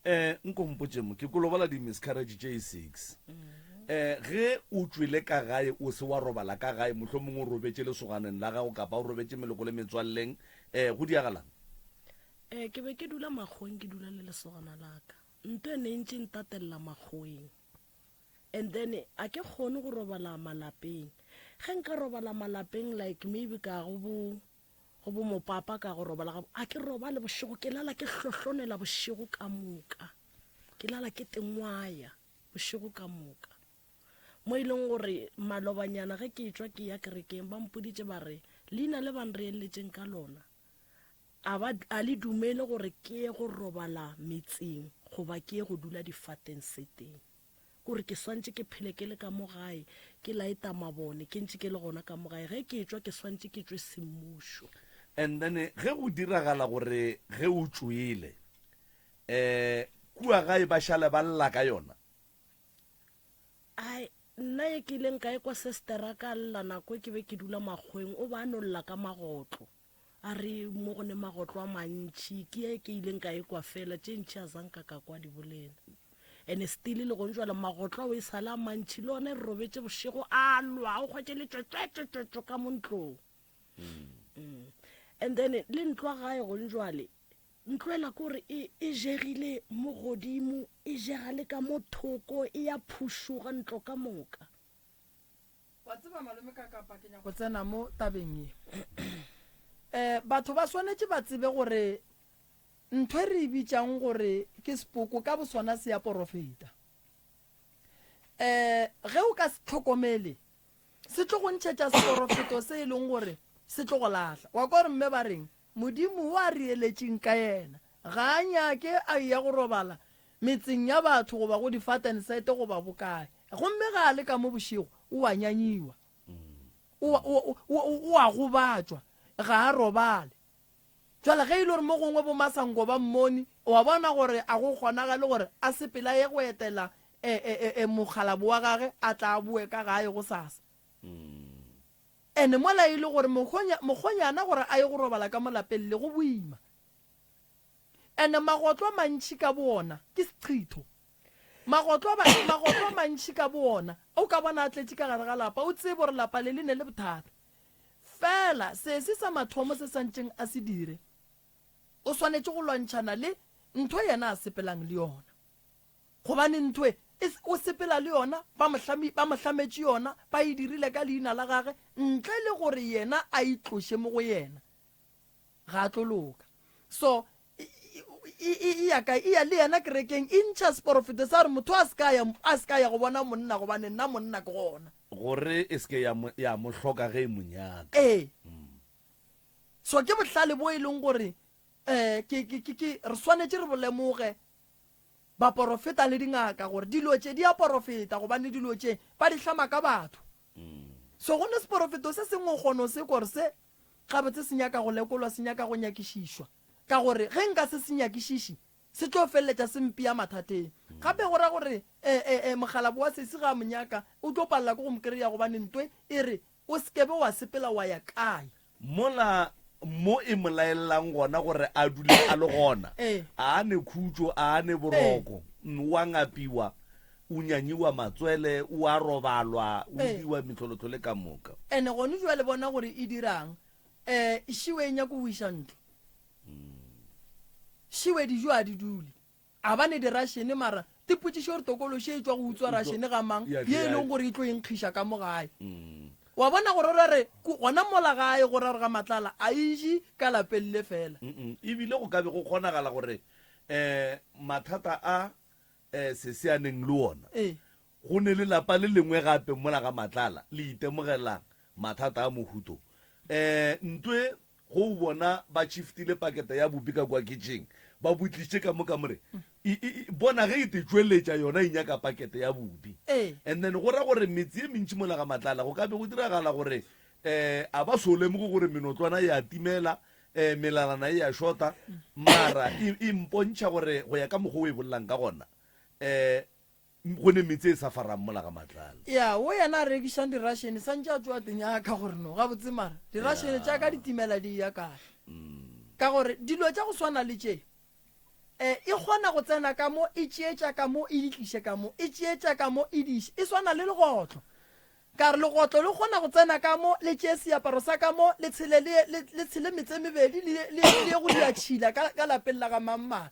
Eh, nko mpotše mo, ke kolobola di-miscarriage tše six. Eh, ge o tšwele ka gae o se wa robala ka gae, mohlomongwe o robetše lesoganeng la gago kapa o robetše meloko le metswalleng, eh, go diagalang? Eh, ke be ke dula makgoweng ke dula le lesogana la ka. Nto e ne e ntše e ntatelela makgoweng. And then a ke kgone go robala malapeng. Ge nka robala malapeng like maybe ka go bo go bo mopapa ka go robala ga a ke robale bošego ke lala ke hlohlonela bošego ka moka. Ke lala ke tengwaya bošego ka moka. Mo e leng gore malobanyana ge ke etšwa ke ya kerekeng ba mpoditše ba re leina le ba nreeletšeng ka lona a ba a le dumele gore ke ye go robala metseng goba ke ye go dula difateng seteng. Kore ke swantše ke phele ke le ka mo gae, ke laeta mabone, ke ntše ke le gona ka mo gae. Ge ke etšwa ke swantše ke tšwe semmušo. And then ge go diragala gore ge o tšwele um kua gae ba šale ba lla ka yona? Ai, nna ye ke ileng ka ekwa sestera ka lla nako e ke be ke dula makgoweng, o ba a no lla ka magotlo. A re mo go ne magotlo a mantši, ke ye ke ileng ka ekwa fela, tše ntši a zanka ka kwa di bolela. Ene still le gong jwale magotlo ao e sale a mantši, le one re robetše bošego a lwa, o hwetše le tšo ka mo ntlong. Mm. And then le ntlo ya gae gong jwale, ntlo ela ke gore e, e jegile mo godimo, e jega le ka mo thoko, e ya phušoga ntlo ka moka. Wa tseba malome ka kapa ke nyako tsena mo tabeng ye. Eh batho ba swanetše ba tsebe gore ntho e re e bitšang gore ke sepoko ka bosona se ya porofeta. Eh ge o ka se tlhokomele se tlo go ntšhetša seporofeto se e leng gore se tlo go lahla. Wa kwa gore mme ba reng Modimo wo a re eletšeng ka yena ga a nyake a eya go robala metseng ya batho goba go difatensete goba bokae. Gomme ga a le ka mo bošego, o a nyanyiwa. O, o, o, o a gobatšwa. Ga a robale. Jwale ge e le gore mo gongwe bomasanko ba mmone, o a bona gore a go kgonagale gore a sepele a ye go etela e, e, e, e mokgalabo wa gage a tla a boe ka gae gosasa. Ene mola e le gore mokgonya, mokgonyana gore a ye go robala ka mo lapeng le go boima. Ene magotlo a mantši ka boona ke seqhitho. Magotlo a ba, magotlo a mantši ka boona o ka bona a tletše ka gare ga lapa, o tsebe gore lapa le le ne le bothata. Fela sesi sa mathomo se santšeng a se dire, o swanetše go lwantšhana le ntho yena a sepelang le yona. Gobane ntho e, e, o sepela le yona, ba mo hlami, ba mo hlametše yona, ba e dirile ka leina la gage, ntle le gore yena a itloše mo go yena, ga a tlo loka. So, e, e, e, e ya kae? E ya le yena kerekeng, e ntšha seporofeto sa gore motho a se ka ya, a se ka ya go bona monna, gobane nna monna ke gona. Gore e se ke ya mo, ya mo hloka ge e mo nyaka. Ee. So ke bohlale bo e leng gore, um ke, ke, ke, ke, re swanetše re bo lemoge baporofeta le dingaka gore dilo tše di a porofeta gobane dilo tše ba di hlama ka batho. So go ne seporofeto se sengwe o kgona go se kwa gore se gabotse se nyaka go lekolwa, se nyaka go nyakišišwa ka gore ge nka se se nyakišiše se tlo feleletša se mpea mathateng. Gape go ra gore mokgalabo wa sesi ga a mo nyaka o tlo palela ke go mo kry-a gobane ntwe e re o se ke be wa sepela wa ya kae. Mola mo e mo laelelang gona gore a dule a le gona, Ee. a a ne khutšo, a a ne boroko, o a ngapiwa, o nyanyiwa matswele, o a robalwa, o Ee. diwa mehlolohlole ka moka. Ene gone jwale bona gore e dirang. Um šiwe e nyako wiša ntlo. Šiwe dijo a di dule. A ba ne dirašene mara tipotšišo gore tokološi e tšwa go utswa rašene ga mang Ya, ye e ya. leng gore e tlo e nkgiša ka mo gae. Wa bona gore ra re ku- gona mola gae go ra re ga Matlala a e je ka lapeng le fela. Mm-mm. Ebile go ka be go kgonagala gore um mathata a um sese a neng le ona Ee. go ne le lapa le lengwe gape mola ga Matlala le itemogela mathata a mohuto. Um ntwe go o bona ba chiftile pakete ya bupi ka kua kitchen, ba bo tlišitše ka mo kamoreng. E, e, e, bona ge e te tšweletša yona e nyaka pakete ya bupi. Ee. And then go ra gore metse ye mentši mola ga Matlala go ka be go diragala gore um a ba so lemoge gore menotlwana e a timela, um melalana e a shota, mara e, e mpontšha gore go ya ka mokgwa o e bolelang ka gona, um Go ne metse e sa farang mola ga Matlala. Ya, wo yena a rekišang dirašene santše a tšoa tenyaka gore no gabotse mara dirašene tša ka di timela di eya kae. Ka gore dilo tša go swana le tše e e kgona go tsena ka mo e tšee tša ka mo e di tliše ka mo, e tšee tša ka mo e di iše. E swana le legotlo. Ka re legotlo le kgona go tsena ka mo le tšee seaparo sa ka mo le tshele le le le tshele metse e mebedi le le le ye go dia tšhila ka ka lapeng la ga mang mang.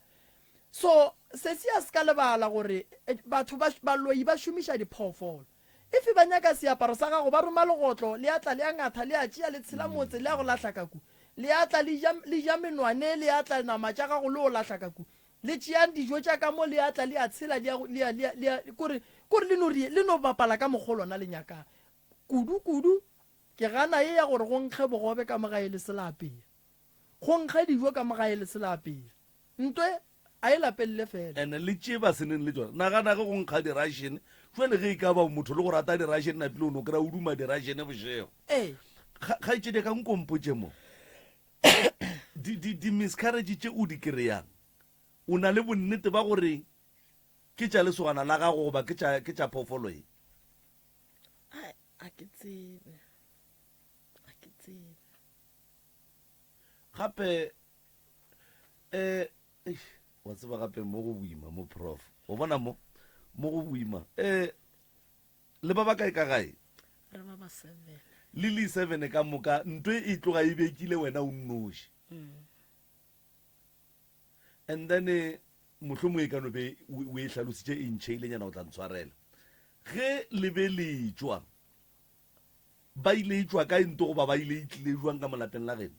So sesi a se ka lebala gore batho ba baloi ba šomiša diphoofolo. If ba nyaka seaparo sa gago ba roma legotlo le a tla le a ngatha le a tšea le tshela motse le a go lahla ka ku. Le a tla le ja le ja menwane le a tla nama tša gago le o lahla ka ku. Le tšeang dijo tša ka mo le a tla le a tshela le a le a le a le a kore kore le no re le no bapala ka mokgo lona le nyakang. Kudu kudu ke gana ye ya gore go nkge bogobe ka mo gae le se la apea. Go nkga dijo ka mo gae le se la apea. Ntwe a e lapelele fela. And le tše ba se neng le tšona. Nagana ge go nkga di-Russian, jwale ge e ka ba motho le go rata di-Russian napile o no kry-a o duma di-Russian bošego. Ee. Kgaetšedi ya ka nko mpotše mo, di, di, di-miscarriage tše o di kry-ang, o na le bonnete ba gore ke tša lesogana la gago goba ke tša, ke tša phoofolo ye? Ai, a ke tsebe. A ke tsebe. Gape eh eish, wa tseba gape mo go boima mo prof o bona mo mo go boima eh le ba ba kae ka gae re ba ba seven le le seven ka moka ntwe e tloga e bekile wena o nnoši mm. and then eh, mohlomongwe e ka no be o e hlalositše e ntšheilenyana o tla ntshwarela ge le be le tšwa Ba ile e tšwa kae nto goba ba ile e tlile jwang ka mo lapeng la geno?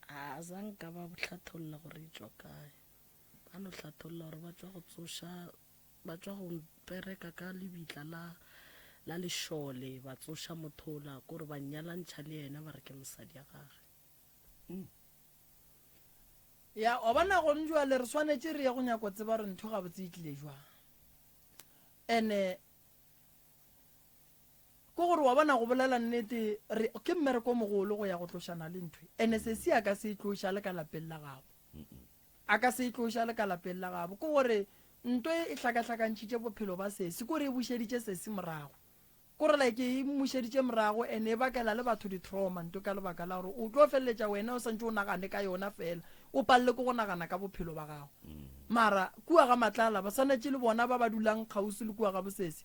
A za nka ba hlatholla gore e tšwa kae. Ba no hlatholla gore ba tšwa go tsoša, ba tšwa go pereka ka lebitla la la lešole, ba tsoša motho ola, kore ba nyalantšha le yena ba re ke mosadi ya gage. Ya, wa bona gone jwale re swanetše re ye go nyako tseba gore ntho gabotse e tlile jwang. Ene Ke gore wa bona go bolela nnete re ke mmereko o mogolo go ya go tlošana le ntho e. Ene sesi a ka se e tloša le ka lapeng la gabo. A ka se e tloša le ka lapeng la gabo. Ke gore nto e e hlakahlakantšhitše bophelo ba sesi, ke gore e bušeditše sesi morago. Ke gore like e mmušeditše morago ene e bakela le batho di-trauma nto ka lebaka la gore o tlo feleletša wena o santše o nagane ka yona fela, o palele ke go nagana ka bophelo ba gago. Mara kua ga Matlala ba swanetše le bona ba ba dulang kgauswi le kua ga bosesi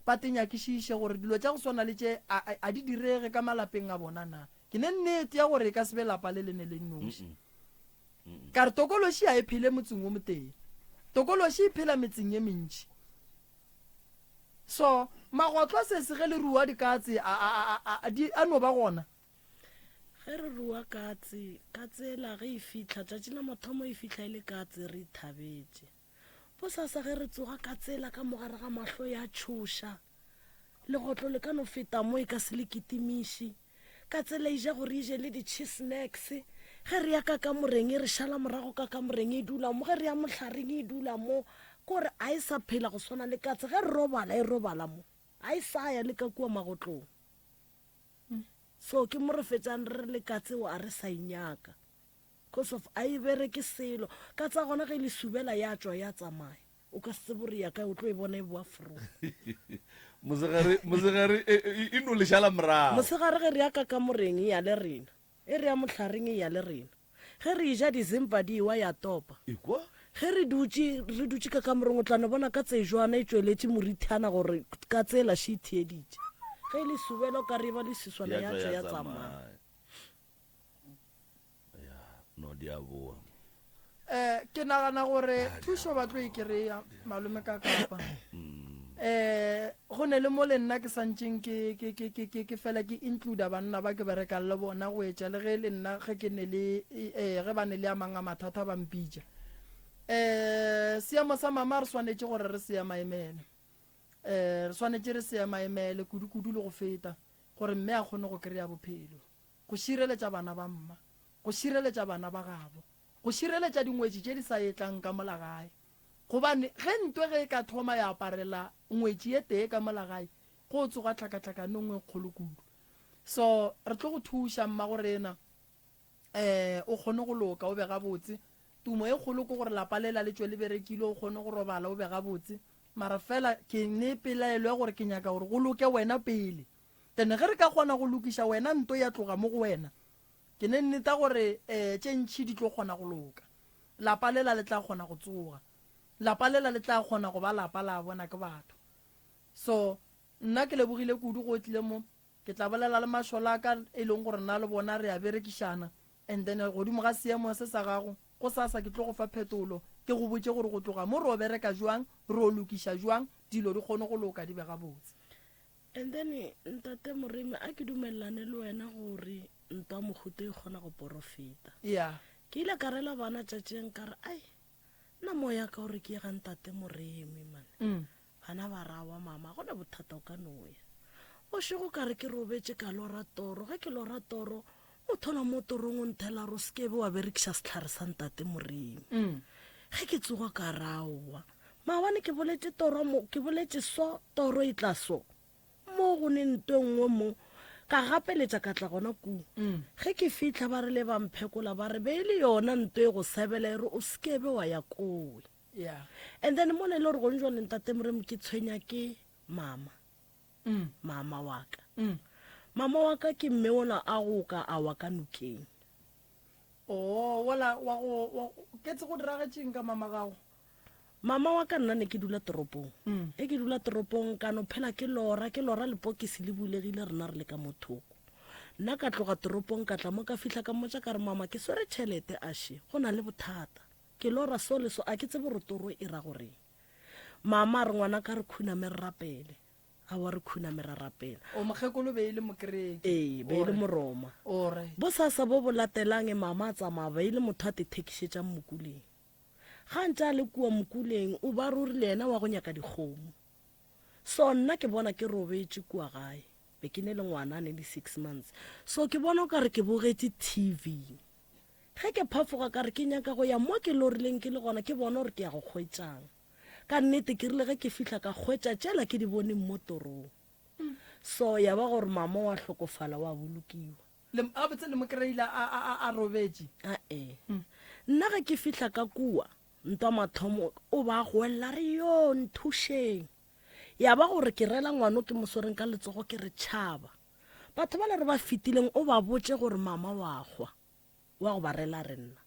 ba te nyakišiše gore dilo tša go swana le tše a, a, a di direge ka malapeng a bona na. Ke ne nnete ya gore e ka se be lapa le le ne le nnoši. Ka re tokološi a e phele motseng o motee. Tokološi e phela metseng ye mentši. So, magotlo a sesi ge le rua dikatse a, a, a, a, a, di, a no ba gona. Ge re rua katse, katse ela ge e fihla, tšatši la mathomo e fihla e le katse re ithabetše. Bosasa ge re tsoga katse ela ka mogare ga mahlo ya tšhoša. Legotlo le ka no feta mo e ka se le kitimiše. Katse ela e ja gore e je le di-cheese snacks. Ge re ya ka kamoreng e re šala morago ka kamoreng e dula mo, ge re ya mohlareng e dula mo. Kore a e sa phela go swana le katse, ge re robala e robala mo. A e sa ya le ka kua magotlong. So ke mo re fetšang re re le katse o a re sa e nyaka. Cause of a e bereke selo. Katse ya gona ge e le subela ya tšwa ya tsamaya. O ka se tsebe gore ya kae, o tlo e bona e boa fro. Mosegare, mosegare e, e, e no le šala morago. Mosegare ge re ya ka kamoreng e ya le rena, e re ya mohlareng e ya le rena. Ge re eja dizimpa di ewa ya topa. Ekwa? Ge re dutše, re dutše ka kamoreng o tla no bona katse e jwana e tšweletše morithana gore katse ela še e theeditše. Ge e le subela o ka re e ba le siswana Ya ya tšwa tšwa ya ya tsamaya. tsamaya. Ya, no di a boa. Eh, ke nagana gore thušo ba tlo e kry-a malome ka kapa eh go ne le mo le nna ke santšeng ke ke ke ke ke ke fela ke includa banna ba ke berekang le bona go etša le ge le nna ge ke ne le eh ge ba ne le a mang a mathata ba mpitša eh seemo sa mama re swanetše gore re se emaemele eh re swanetše re se emaemele kudu-kudu le go feta gore mme a kgone go kry-a bophelo go šireletša bana ba mma, go šireletša bana ba gabo, go šireletša dingwetši tše di sa etlang ka mola gae. Gobane ge ntwe ge e ka thoma ya aparela ngwetši e tee ka mola gae, go tsoga tlhakatlhakano nngwe e kgolo kudu. So, re tlo go thuša, mmagorena, um o kgone go loka, o be gabotse. Tumo e kgolo ke gore lapa lela le tšwe le berekile, o kgone go robala, o be gabotse. Mara fela ke ne pelaelo ya gore ke nyaka gore go loke wena pele. Then ge re ka kgona go lokiša wena nto ya tloga mo go wena, ke ne nneta gore um tše ntši di tlo kgona go loka. Lapa lela le tla kgona go tsoga. Lapa lela le tla kgona go ba lapa la bona ke batho. So nna ke lebogile kudu go tlile mo. Ke tla bolela le mašola a ka e leng gore nna le bona re a berekišana and then godimo ga seemo se sa gago, gosasa ke tlo go fa phetolo ke go botše gore go tloga mo ro bereka jwang, ro lokiša jwang dilo di kgone go loka di be gabotse. And then Ntate Moremi a ke dumelelane le wena gore ntwa mohuta e kgona go porofeta. Yeah. Ke ile ka rela bana tšatšeng ka re ai nna moya ka gore ke ye ga Ntate Moremi man. Mm. Bana ba ra wa mama gona bothata o ka no ya. Bošego ka re ke robetše ka lora toro ge ke lora toro motho ola mo torong o nthela re o sekebe wa berekiša sehlare sa Ntate Moremi. Mm. Ge ke tsoga ka ra aowa Maabane ke boletše toro mo, ke boletše so, toro e tla so. Mo go ne nto e nngwe mo, ka gapeletša ka tla gona kua. Ge ke fihla ba rile ba mphekola ba re be e le yona nto e go sebela e re o se be wa ya kowe. Yeah. And then mo ne e le gore gone jwale Ntate Moremi ke tshwenya ke mama. Mama wa ka. Mama wa ka ke mme ola a go ka a wa ka nokeng. Oh, wola wa go, wa, ke tse go diragetšeng ka mama gago? Mama wa ka nna ne ke dula toropong. Ge ke dula toropong ka no phela ke lora, ke lora lepokisi le bulegile rena re le ka mo thoko. Nna ka tloga toropong ka tla mo ka fihla ka mmotša ka re mama ke swere tšhelete ashe go na le bothata. Ke lora so le so a ke tsebe gore toro e ra goreng. Mama a re ngwana ka re khuname re rapele. Aowa re khuname ra rapela. O mokgekolo be e le mokereke. Ee, be e le Moroma. Alright. Bosasa bo bo latelang mama a tsamaya be e le motho a te thekišetšang mokuleng. Ga a ntše a le kua mokuleng o ba ruri le yena wa go nyaka dikgomo. So nna ke bona ke robetše kua gae, be ke ne le ngwana a ne le six months. So ke bona o ka re ke bogetše TV. Ge ke phafoga ka re ke nyaka go ya mo ke lorileng ke le gona ke bone gore ke ya go hwetšang. Ka nnete ke rile ge ke fihla ka hwetša tšela ke di boneng mo torong. So ya ba gore mama wa hlokofala wa bolokiwa. Le, gabotse le mo kry-ile a, a, a, a robetše? A-e. Nna ge ke fihla ka kua, ntwa mathomo, o ba goelela re, Yoo, nthušeng! Ya ba gore ke rela ngwano ke mo swereng ka letsogo ke re, Tšhaba! Batho bale re ba fetileng o ba botše gore mama wa hwa. Wa go ba rela re nna.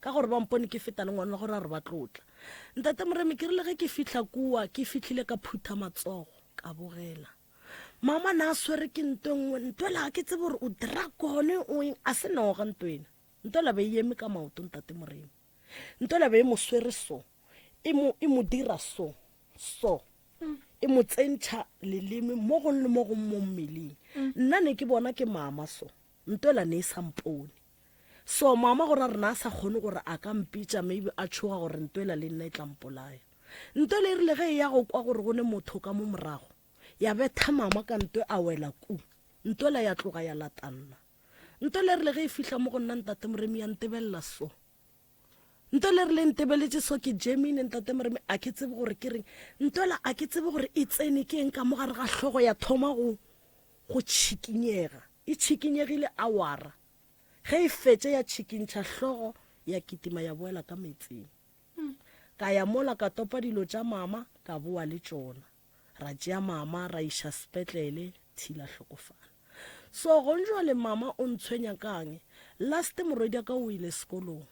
Ka gore ba mpone ke feta le ngwana gore a re ba tlo tla. Ntate Moremi, ke rile ge ke fihla kua, ke fihlile ka phutha matsogo, ka bogela. Mama na a swere ke nto e nngwe, nto ela ga ke tsebe gore o dragone o eng, a se noga nto ena. Nto ela be e eme ka maoto Ntate Moremi. Nto ela be e mo swere so, e mo, e mo dira so, so, e mo tsentšha leleme mo gong le mo gong mo mmeleng. Nna ne ke bona ke mama so, nto ela ne e sa mpone. So mama gore a re na a sa kgone gore a ka mpitša maybe a tšhoga gore nto ela le nna e tla mpolaya. Nto ela e rile ge e ya go kwa gore go ne motho ka mo morago, ya betha mama ka nto a wela ku. Nto ela ya tloga ya lata nna. Nto ela e rile ge e fihla mo go nna Ntate Moremi ya ntebelela so. Nto ela e rile e ntebeletše so ke Germany Ntate Moremi a ke tsebe gore ke reng. Nto ela a ke tsebe gore e tsene ke eng ka mo gare ga hlogo ya thoma go go tšhikinyega. E tšhikinyegile awara. Ge e fetša ya tšhikintšha hlogo ya kitima ya boela ka meetseng. Ka ya mola ka topa dilo tša mama ka boa le tšona. Ra tšea mama ra iša sepetlele, Thila hlokofala. So gonjwale mama o ntshwenya kang? Last morwediaka o ile sekolong.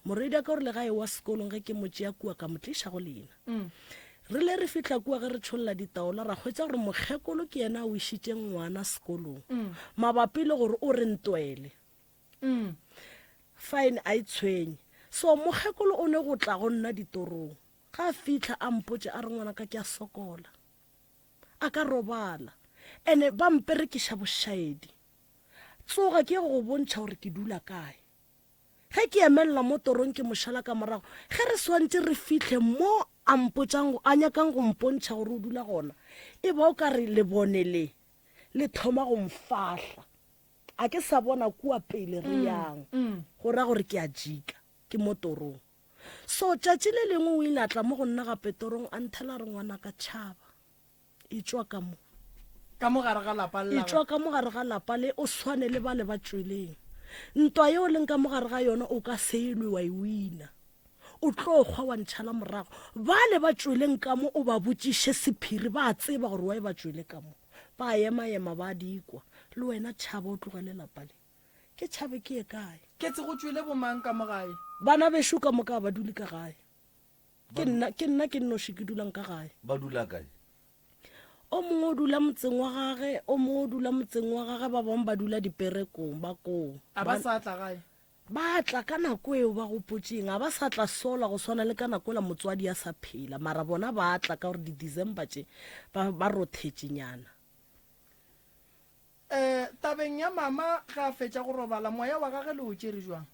Morwediaka o rile ga ewa sekolong ge ke mo tšea kua ka mo tliša go lena. Re le re fihla kua ge re tšholla ditaola ra hwetša gore mokgekolo ke yena a wišitšeng ngwana sekolong mabapi le gore o re ntwele. Fine a e tshwenye. So mokgekolo o ne go tla go nna ditorong. Ga a fihla a mpotše a re ngwanaka ke a sokola. A ka robala. Ene ba mperekiša bošaedi. Tsoga ke ye go go bontšha gore ke dula kae. Ge ke emelela mo torong ke mo šala ka morago, ge re swantše re fihle mo a mpotšang, a nyakang go mpontšha gore o dula gona, e ba o ka re lebone le le thoma go mfahla. A ke sa bona kua pele re yang, go ra gore ke a jika, ke mo torong. So tšatši le lengwe o ile a tla mo go nna gape torong a nthela a re, Ngwanaka, tšhaba. Etšwa ka mo. Ka mo gare ga lapa le. Etšwa ka mo gare ga lapa le, o swane le bale ba tšweleng. Ntwa yeo o leng ka mo gare ga yona o ka se e lwe wa e wina. O tlo hwa wa ntšhala morago. Bale ba tšweleng ka mo o ba botšiše sephiri, ba a tseba gore why ba tšwele ka mo. Ba a ema-ema ba di kwa. Le wena tšhaba o tlogele lapa le. Ke tšhabe ke ye kae? Ketse go tšwele bomang ka mo gae? Bana bešo ka moka ga ba dule ka gae. Ke nna, ke nna ke nnoši ke dulang ka gae. Ba dula kae? O mongwe o dula motseng wa gage, o mongwe o dula motseng wa gage, ba bangwe ba dula diperekong, ba koo. A ba sa tla gae? Ba tla ka nako eo ba gopotšeng, a ba sa tla sola go swana le ka nako ela motswadi a sa phela, mara bona ba tla ka gore di-December tše ba, ba rothetšenyana. Um tabeng ya mama ge a fetša go robala, moya wa gage le o tšere jwang?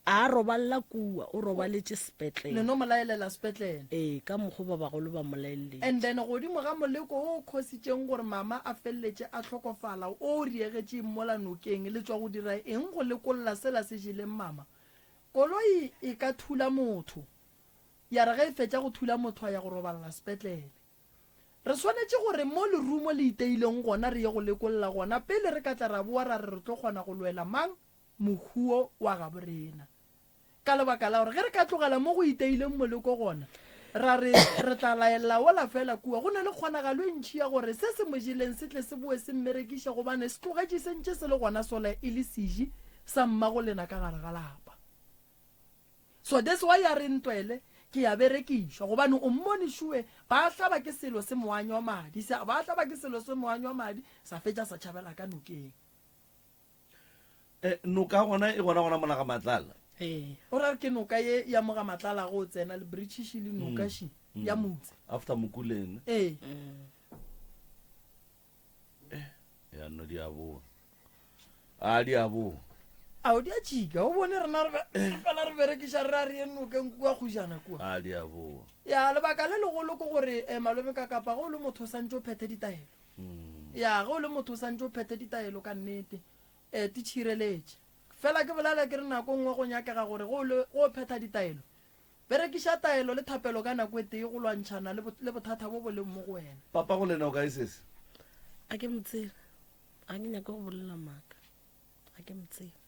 A robalela kua, o robaletše sepetlele. Le no mo laelela sepetlele. Ee, ka mokgo ba bagolo ba mo laeletše. And then godimo ga moleko wo o khositšeng gore mama a feleletše a hlokofala, o o riegetšeng mola nokeng, le tšwa go dira eng go lekolla sela se jeleng mama? Koloi e ka thula motho, ya re ge e fetša go thula motho a ya go robalela sepetlele. Re swanetše gore mo lerumo le iteileng gona re ye go lekolla gona pele re ka tla ra boa ra re re tlo kgona go lwela mang? Mohuo wa gaborena. Ka lebaka la gore ge re ka tlogela mo go iteileng moleko gona, ra re re tla laella wola feela kua, go na le kgonagalo e ntši ya gore se se mo jeleng se tle se boe se mmerekiše gobane se tlogetše se ntše se le gona sola e le seji sa mmagolena ka gare ga lapa. So that's why a re ntwele ke ya berekišwa gobane o mmone šue ba hlaba ke selo se moanywa madi, ba hlaba ke selo se moanywa madi sa fetša sa tšhabela ka nokeng. Eh, noka gona e gona gona mona ga Matlala. Ee. O ra ke noka ye ya mo ga Matlala go tsena le British le noka mm. shi mm. ya motse. After Mokuleng. Ee. Mm. Eh, ya no di a boa. A di a boa. A o di a tšika, o bone rena re eh. fela re berekiša re a re ye nokeng kua kgujana kua. A di a boa. Ya lebaka le legolo ke gore eh, malome ka kapa go le motho o santse o phethe ditaelo. Ya, ge o le motho o santše o phethe ditaelo ka nnete, um di tšhireletše. Fela ke bolela ke re nako nngwe go nyakega gore ge o le, ge o phetha ditaelo, berekiša taelo le thapelo ka nako e tee go lwantšhana le, le bothata bo bo leng mo go wena. Papa go lena o kae sesi? A ke mo tsebe. Ga ke nyake go bolela maaka. Ga ke mo tsebe.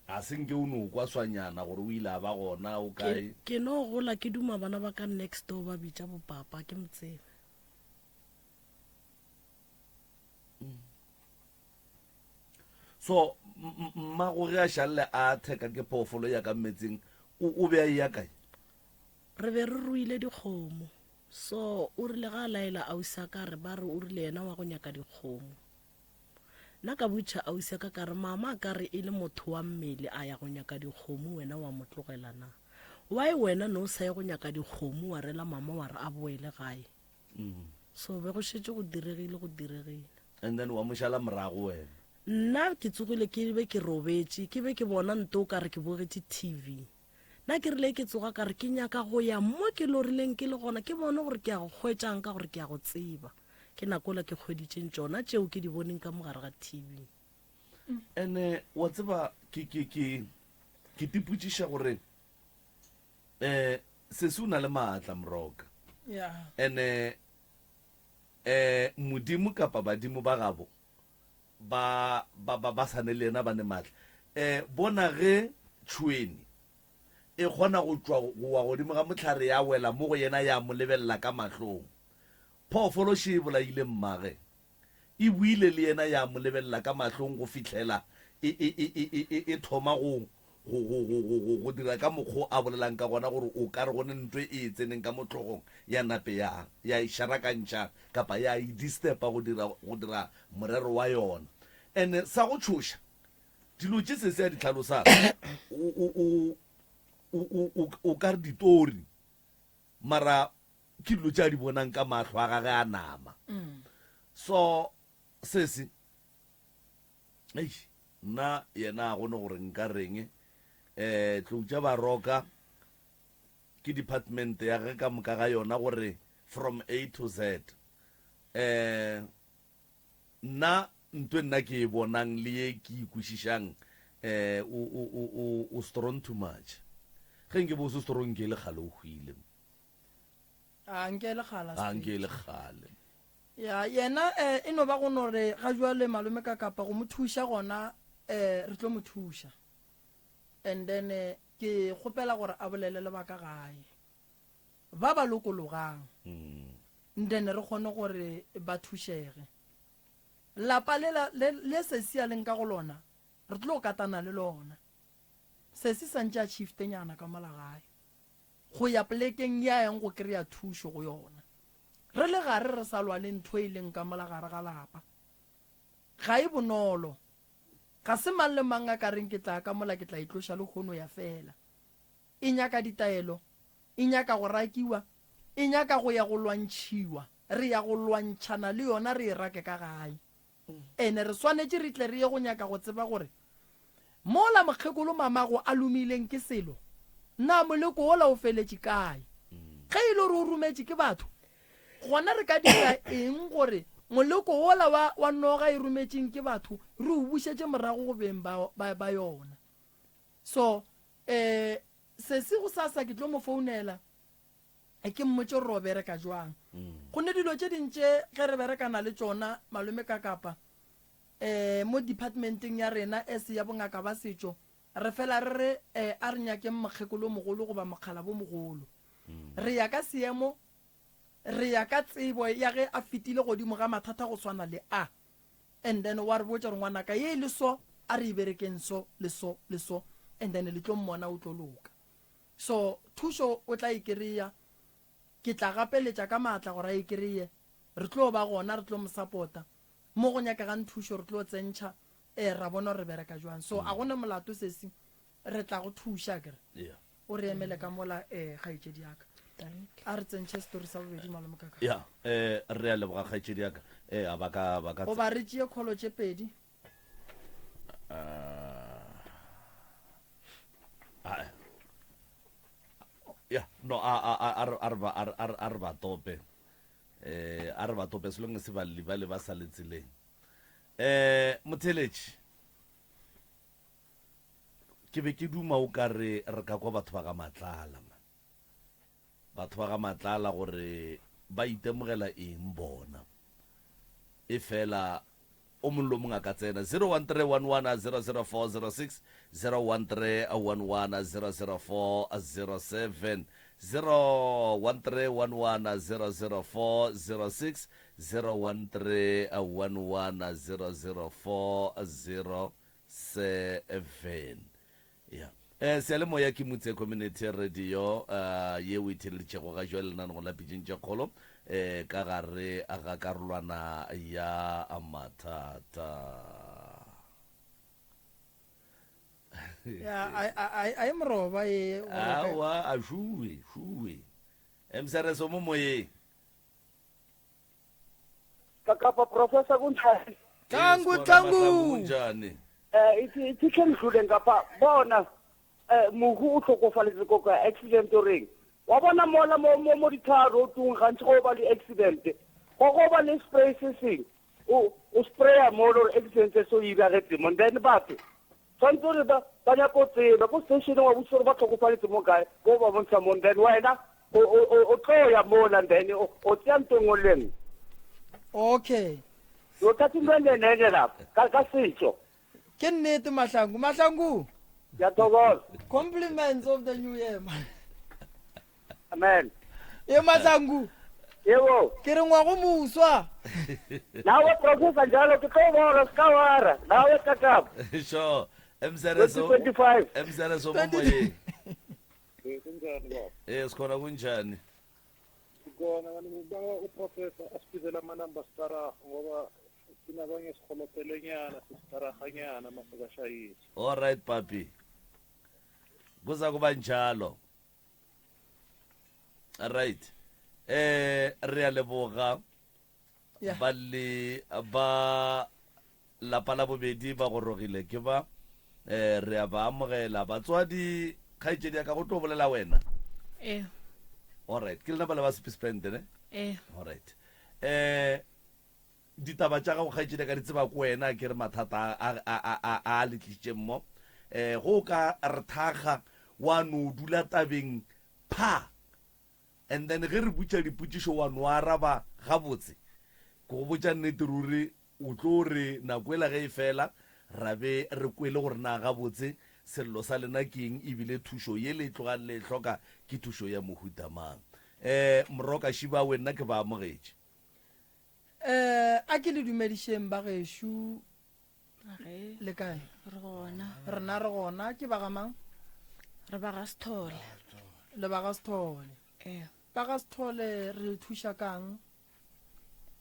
Ga se nke o no kwa swanyana gore o ile a ba gona, o kae? Ke, ke no gola ke duma bana ba ka next door ba bitša bopapa, ga ke mo tsebe. So, mmago ge a šalle a theka ke phoofolo ya ka metseng, o, o be a eya kae? Re be re ruile dikgomo. So, o rile ga a laela ausi a ka re ba re o rile yena wa go nyaka dikgomo. Nna ka botša ausi ya ka ka re, Mama a ka re e le motho wa mmele a ya go nyaka dikgomo wena wa mo tlogela na? Why wena ne o sa ye go nyaka dikgomo wa rela mama wa re a boele gae? So be go šetše go diregile go diregile. And then wa mo šala morago wena? Nna ke tsogile ke be ke robetše ke be ke bona nto o ka re ke bogetše TV. Nna ke rile ke tsoga ka re ke nyaka go ya mo ke lorileng ke le gona ke bone gore ke ya go hwetšang ka gore ke ya go tseba. Ke nakola ke hweditšeng tšona tšeo ke di boneng ka mo gare ga TV. Ene wa tseba ke ke ke ke tipotšiša gore eh sesi o na le maatla moroka. Yeah. Ene eh modimo kapa badimo ba gabo ba ba ba ba sane le yena ba ne maatla. Eh bona ge tšhweni. E kgona go tšwa go wa godimo ga mohlare ya wela mo go yena ya mo lebelela ka mahlong. Phoofolo še e bolaile mmage. E boile le yena ya mo lebelela ka mahlong go fihlela e, e, e, e, e, e, e thoma go, go, go, go, go, go, go dira ka mokgo a bolelang ka gona gore o ka re go ne ntwe e e tseneng ka mo hlogong ya nape ya, ya e šarakantšha kapa ya e disturba go dira, go dira morero wa yona. And sa go tšhoša, dilo tše se se a di hlalosang, o, o, o, o, o, o, o ka re ditori, mara ke dilo tše a di bonang ka mahlo a gage a nama. So, sesi, eish, nna yena a gone gore nka reng, um tlou tša Baroka ke department ya ge ka moka ga yona gore from A to Z. Um nna ntwe nna ke e bonang le ye ke e kwešišang, um o, o, o, o, o strong too much. Ge nke bo o se strong nke e le kgale o hwile. A nke e le kgale. A nke e le kgale. Ya, yena eh, e no ba go no re ga jwale malome ka kapa go mo thuša gona eh, re tlo mo thuša. And then eh, ke kgopela gore a bolele le ba ka gae ba ba lokologang mm. then re kgone gore ba thušege. Lapa le, le, le sesi a leng ka go lona re tlo katana le lona. Sesi santše a shiftenyana ka mola gae. go ya polekeng ye a yang go kry-a thušo go yona. Re le gare re sa lwa le ntho e leng ka mola gare ga lapa. Ga e bonolo. Ga se mang le mang a ka reng ke tla ka mola ke tla itloša lehono ya fela. E nyaka ditaelo, e nyaka go rakiwa, e nyaka go ya go lwantšhiwa. Re ya go lwantšhana le yona re e rake ka gae. Ene re swanetše re tle re ye go nyaka go tseba gore mola mokgekolo mamago a lomileng ke selo, na moleko wola o feletše kae? Ge e le gore o rometše ke batho, gona re ka dira eng gore moleko wola wa, wa noga e rometšeng ke batho re o bušetše morago go beng ba, ba, ba yona? So, eh, sesi gosasa ke tlo mo founela. Ke mmotše gore o bereka jwang. Gonne dilo tše ding tše ge re berekana le tšona malome ka kapa um mo departmenteng ya rena as ya bongaka ba setšo re fela re re um a re nyakeng mokgekolo mogolo goba mokgalabo mogolo. Re ya ka seemo, re ya ka tsebo ya ge a fetile godimo ga mathata go swana le a. And then wa re botša gore ngwanaka ye e le so a re e berekeng so le so le so and then le tlo mmona o tlo loka. So thušo o tla e kereya, ke tla gapeletša ka maatla gore a e kereye. Re tlo ba gona, re tlo mo sapota. Mo go nyakegang thušo re tlo tsentšha, eh, ra bona gore re bereka jwang. So a gona molato sesi, re tla go thuša akere. Yeah. O re emele ka mola, eh, kgaetšedi ya ka. A re tsentšhe story sa bobedi malome kaka. Yeah, eh, re a leboga kgaetšedi ya ka. Eh, a ba ka, ba ka. Goba re tšee kholo tše pedi. Ah, ya no a a a a re a re ba a re a re a re ba tope eh a re ba tope selong se ba le ba le ba sa le tseleng eh motheletši ke be ke duma o ka re re ka kwa batho ba ga matlala man Batho ba ga Matlala gore ba itemogela eng bona. Efela o mongwe le o mongwe a ka tsena 0131100406, 0131100407, 0131100406, 0131100407. Ya. Eh, seyalemoya ke Mutse Community Radio eh, ye o e theeleditšego ga jwale lenanego la Pitšeng tše Kgolo eh, ka gare ga karolwana ya mathata. Ya, a a a a e moroba e go roka. Aowa, a šuwe, šuwe. Msrs o mo moyeng. Kakapa Professor kunjani? Tlangu Yes, tlangu. Mahlangu, kunjani? Eh ithi ithi ke ndlule ngapha bona eh mohu o hlokofaletse ko ka accident o reng wa bona mola mo mo mo di-car roadong gantsi go ba le accident go go ba le spray se seng o o spraya mo le gore accident se o iragetse mo then batho tshwanetse gore ba ba nyako tseba ko station wa botsa gore ba tlhokofaletse mo kae bo ba bontsha mo then wena o o o tlo ya mola then o o tseya ntho e nngwe le nngwe Okay. o thathe ntho e nene lapha ka ka setso Ke nnete Mahlangu. Mahlangu. Ke a thokoza. Compliments of the new year man. Amen. Ye Mahlangu. Yebo. Ke re ngwago moswa. Nawe professor njalo ke tlo bona se ka wara. Nawe kakabo. Sure. MCRS 2025. MCRS o mo moyeng. Eh, kunjani baba? Eh sikhona kunjani? Sikhona kanti ngibawa uprofessor asibizele amanamba staraha ngoba thina abanye siholopelenyana sisitarahanyana masekashayile. All right papi. Kuza kuba njalo. Right. Eh re a leboga Yeah. ba le ba lapa la bobedi ba gorogile ke ba eh re a ba amogela batswadi kgaetšedi ya ka go tlo bolela wena ee all right ke lena ba le ba sepisprente ne ee all right eh ditaba tša gago kgaetšedi ka di tseba ko wena ke re mathata a a a a a le tlišitšeng mo eh go ka re thakga wa no dula tabeng pha And then ge re botša dipotšišo wa no araba gabotse, ke go botša nnete ruri o tlo re nako ela ge e fela ra be re kwele gore na gabotse sello sa lena ke eng ebile thušo ye le tlogang le e hloka ke thušo ya mohuta mang. Um Moroka Šibawe nna ke ba amogetše. Um a ke le dumedišeng ba gešo le kae? Re gona. Rena re gona. Ke ba ga mang? Re ba ga Sethole. Le ba ga Sethole. Ee. Ba ga Sethole re le thuša kang?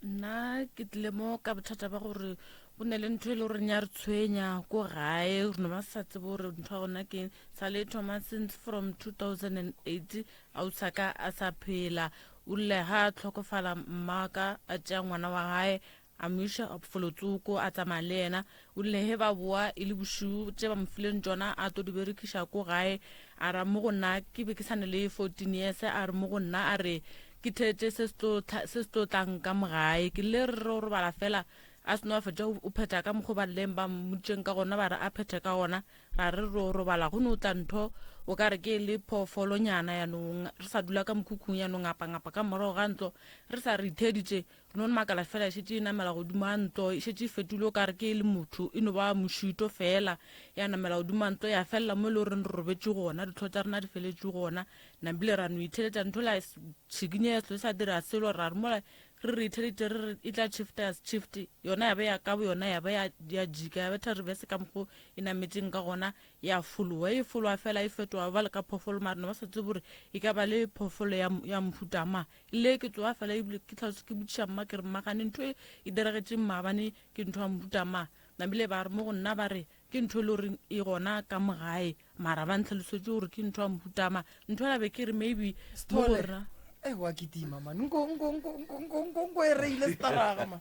Nna ke tlile mo ka bothata ba gore go ne le ntho e le goreng ya re tshwenya ko gae re no ba sa tsebe gore ntho ya gona ke sa le thoma since from 2008 ausi ka a sa phela o rile ga a tlhokofala mmaka a tšea ngwana wa gae A mo iša folotsoko, a tsamaya le yena. O rile ge ba boa e le bošego, tše ba mo fileng tšona a tlo di berekiša ko gae. A ra mo go nna, ke be ke sa ne le 14 years, a re mo go nna a re ke theetše se se tlo se se tlo tlang ka mo gae. Ke rile re ro robala fela, a seno a fetša o phetha ka mokgo ba rileng ba mmoditšeng ka gona, ba re a phethe ka gona. Ra re ro robala go no tla ntho o ka re ke le phoofolonyana yanong, re sa dula ka mokhukhung ya no ngapangapa ka morago ga ntlo, re sa re itheeditše. Re no makala fela e šetše e namela godimo ga ntlo, e šetše e fetogile o ka re ke e le motho, e no ba mošito fela. Ya namela godimo ga ntlo ya felela mo e le goreng re robetše gona, ditlho tša rena di feletše gona. Nambile ra no itheletša ntho la šikinyega selo sa dira selo, ra re mola re re itheleditše re re e tla shifta ya shift, yona ya ba ya ka boyona ya ba ya ya jika ya betha reverse ka mokgo e nametšeng ka gona ya fologa. E fologa fela e fetoga ba le ka phoofolo mara ne ba sa tsebe gore e ka ba le phoofolo ya ya mohuta mang. Le ke tsoga fela ebile ke tlhalosa ke botšiša mma ke re mma gane ntho e e diragetšeng maabane ke ntho ya mohuta mang. Nabile ba re mo go nna ba re ke ntho e le goreng e gona ka mo gae mara ba ntlhalosetše gore ke ntho ya mohuta mang. Ntho ela be ke re maybe mo go Sithole. rena Eh, wa kitima man. Nko nko nko nko nko nko nko e reile staraga man.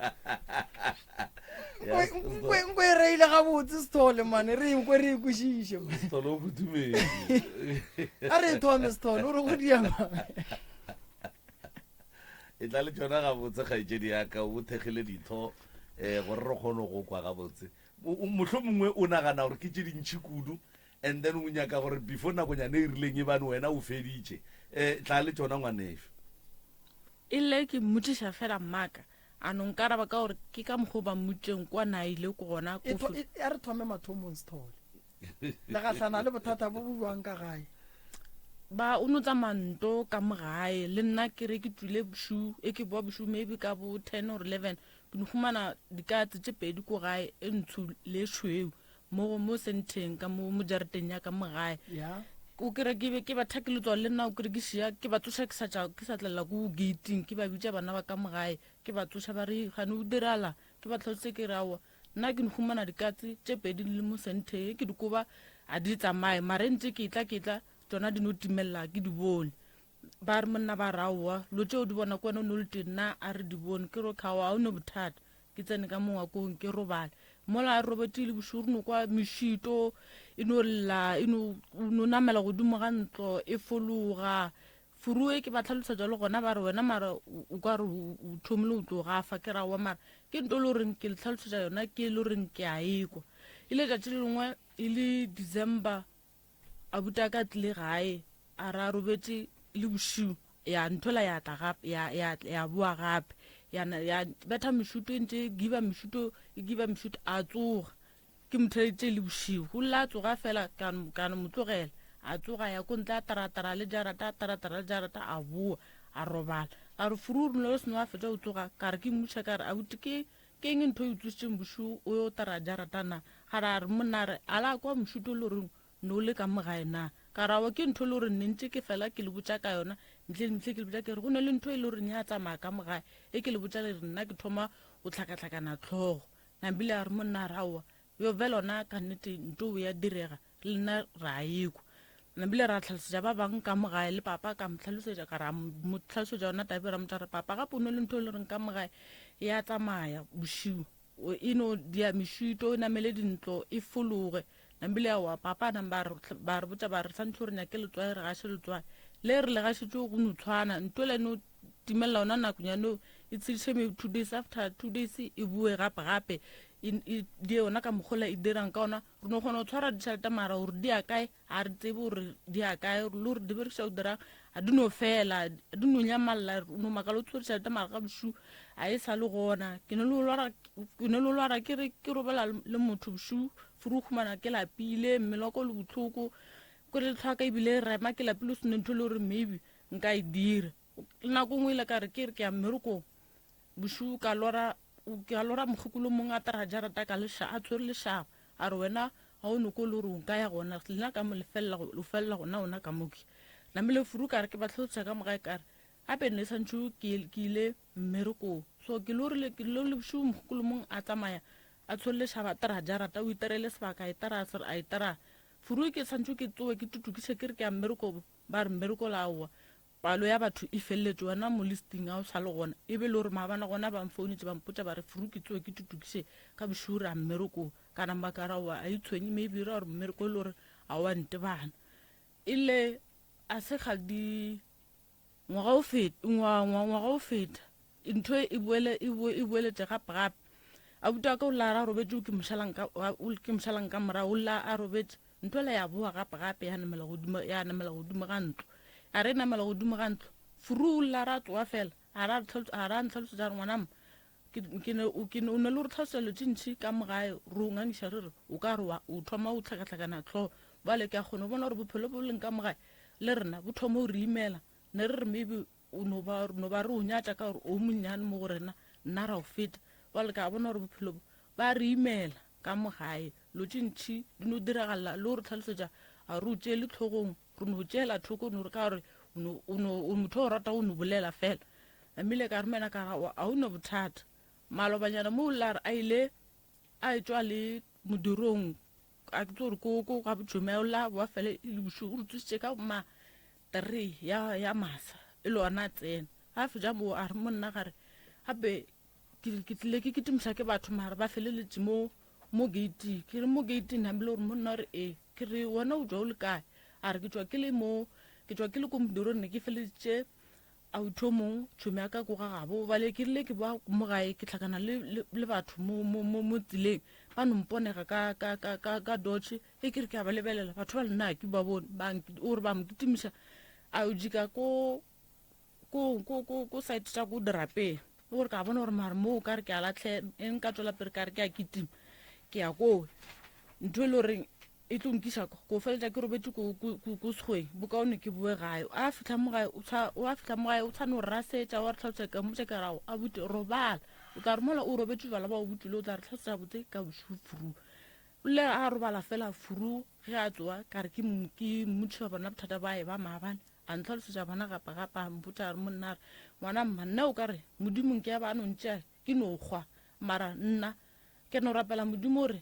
Ya, Nko nko nko e reile gabotse Sithole man. Re nkwe re e kwešiše. man. Sithole o futhumetse. A re e thome Sithole o re go dia mang. E tla le tšona gabotse kgaetšedi ya ka o thekgile ditho um gore re kgone go kwa gabotse. Mohlomongwe o nagana gore ke tše dintšhi kudu and then o nyaka gore before nakonyana e rileng e bane wena o feditše. Um tla le tšona ngwanešu. E le ke mmotšiša fela mmaka a no nkaraba ka gore ke ka mokgwa o ba mmoditšeng kwa na ile ko gona ko E tho- e- a re thome mathomong Sithole. Le gahlana le bothata bo bo bjang ka gae? Ba o no tsamaya nto ka mo gae le nna ke re ke tswile bošu e ke boa bošu maybe ka bo 10 or 11 ke no humana dikatse tše pedi ko gae e ntsho le e tšhweu mo mo senteng ka mo mo jareteng ya ka mo gae. Ya. O kere ke be ke ba thake letswalo le nna o kere ke šia ke ba tsoša ke sa tša ke sa tlela ko gating ke ba bitša bana ba ka mo gae ke ba tsoša ba re gane o dirala ke ba tlhalositse ke re aowa nna ke no humana dikatse tše pedi le mo senteng ke di koba a di tsamaye mara e ntse ke tla ke tla tsona di no timelela ke di bone ba re monna ba re aowa lo tšeo di bona ko wena o no le teng nna a re di bone ke re okay aowa ga o ne bothata ke tsene ka mo ngwakong ke robale mola a robetše le bošego re no kwa mešito e no lla e no o no namela godimo ga ntlo e fologa furue ke ba tlhalosa jalo gona ba re wena mara o ka re o thomile o tlo gafa ke ra wa mara ke nto e le goreng ke le tlhalosetša yona ke e le goreng ke a ekwa e le tšatši le lengwe e le December Abuti a ka tlile gae a re a robetše le bošego ya nthola ya tla gape ya ya ya boa gape ya na ya betha mešuto e ntše e giba mešuto e giba mešuto a tsoga. Ke mo theleditše le bošego. O lla a tsoga fela, ka, ka no mo tlogela. A tsoga a ya ko ntle a taratara le jarata, a taratara le jarata, a boa, a robala. Ka re, Furu, o rile o seno a fetša o tsoga, ka re ke mmotšiša ka re, Abuti, ke, ke eng ntho e o tsositšeng bošego o yo tara jarata na? Ga re a re, monna a re, A la kwa mošito o le goreng ne o le ka mo gae na? Ka re, Aowa, ke ntho e le goreng ne ntše ke fela ke le botša ka yona, ntle le ntle ke le botša ke re go ne le ntho e le goreng ya tsamaya ka mo gae, e ke le botša le re nna ke thoma go hlakahlakana hlogo. Nambile a re, Monna a re, Aowa, yo bjale ona ka nnete nto o ya direga, le nna re a ekwa. Nambile ra tlhalosetša ba bangwe ka mo gae, le papa ka mo tlhalosetša, ka ra mo tlhalosetša yona tabe ra motša re papa gape o ne le ntho e le reng ka mo gae ya tsamaya bošiu e no dia mešito e namele dintlo e fologe. Nambile aowa papa a nang ba re ba re botša ba re santšho re nyake letswai re gaše letswai le re le gašetše go no tshwana nto le no timelela ona nakonyane eo e tshediše maybe 2 days after 2 days e boe gape gape e e die yona ka mokgola e dirang ka ona re no kgona go tshwara ditšhelete mara gore di ya kae ga re tsebe gore di ya kae le gore di berekiša go dirang ga di no fela di no nyamalla o no makala o tshwere tšhelete mara ga bošu ga e sa le gona ke ne le lwara ke ne le lwara ke re ke robela le motho bošu furu o khumana ke lapile mmele wa ka o le botlhoko ko le tlhwaka ebile rema ke lapile o sene ntho le gore maybe nka e dira nako nngwe ile ka re ke re ke ya mmerekong bošu ka lora ke a lora mokgekolo mongwe a tara jarata ka leša a tshwere lešaba a re wena ga o noko le gore o ka ya gona lena ka mo lefelela o felela gona ona ka moki namile furu ka re ke ba tlhalosa ka mogae ka re gape nne santšho ke ile mmerekong so ke lorile ke lo le bošego mokgekolo mongwe a tsamaya a tshwere lešaba tara jarata o iterele sebaka a itara a itara furu ke santšho ke tsoe ke tutukiše ke re ke ya mmerekong Ba re mmereko la aowa, palo ya batho e feleletše, wena mo listing ga o sa le gona. E be le gore maabane gona ba mfounetše ba mpotša ba re Furu ke tsoe ke tutukiše ka bošego re ya mmerekong. Ka namba ka re aowa a itshwenye maybe e ra gore mmereko e le gore ga wa ntebana. E le a se kgale di ngwaga o feta ngwaga o feta ntho e boele e boe e boeletše gape gape. Abuti wa ka o lla a robetše ke mo šalang ka ke mo šalang ka morago o lla a robetše. Ntho ela ya boa gape gape ya namela godimo ya namela godimo ga ntlo. A re namela godimo ga ntlo. Furu o lla ra tsoa fela. A ra a ra ntlhalosetša re ngwana mma ke ke ne o ke ne o ne le gore tlhalosetša dilo tše ntši ka mo gae re o ngangiša re re o ka re wa o thoma o tlhakatlhakana tlhogo. Bjale ke a kgona go bona gore bophelo bo leng ka mo gae le rena bo thoma go re imela. Ne re re maybe o no ba no ba re o nyatša ka gore o monnyane mo go rena nna ra o feta. Bjale ke a bona gore bophelo bo ba re imela ka mo gae. Lo tše ntši di no diragalela le go re tlhalosetša ga re o tšeele tlhogong, re no tšeela thoko no re ka gore o no o no o motho o rata go no bolela fela. Namile ka romela ka ra a o ne bothata. Malobanyana mo o lla re a ile a etšwa le modirong a ke tse gore ko ko ga botšhome o lla boa fela e le bošego o re tsositše ka ma three ya ya masa e le ona a tsena. Ga fetša moo a re monna gare gape ke tlile ke kitimiša ke batho mara ba feleletše mo mo gate ke re mo gate nambile gore monna re e ke re wena o tšwa o le kae a re ke tšwa ke le mo ke tšwa ke le ko modirong ne ke feleleditše auto mong tšhomi ya ka ko ga gabo bale ke rile ke boa mo gae ke tlhakana le, le, le batho mo, mo, mo, mo tseleng ba no mponega ka, ka, ka, ka, ka dodge e ke re ke a ba lebelela batho ba le nna ke ba bone ba o re ba mo kitimiša a o jika ko ko ko ko ko site tša ko dirapeng le gore ka bona gore mare moo ka re ke a latlhe e nka tswela pele ka re ke a kitima ke ya koo ntho e le goreng e tlo nkiša ko feletša ke robetse ko sekgweng bokaone ke boe gae a fitlha mo gae o a fitlha mo gae o tshwane o rasetša wa re tlhalosa ka mmotša ka rago a bute robala o tla re mola o robetse jala ba o butlile o tla re tlhalosa botse ka bošego furu le a robala fela furu ge a tsoa ka re ke mmotšiša bona bothata ba e ba maabane A ntlhalosetša bona gape gape, a mpotša a re, Monna, a re, ngwana mma, nna o ka re Modimo nke a ba a no ntšea ke no hwa, mara nna ke no rapela Modimo gore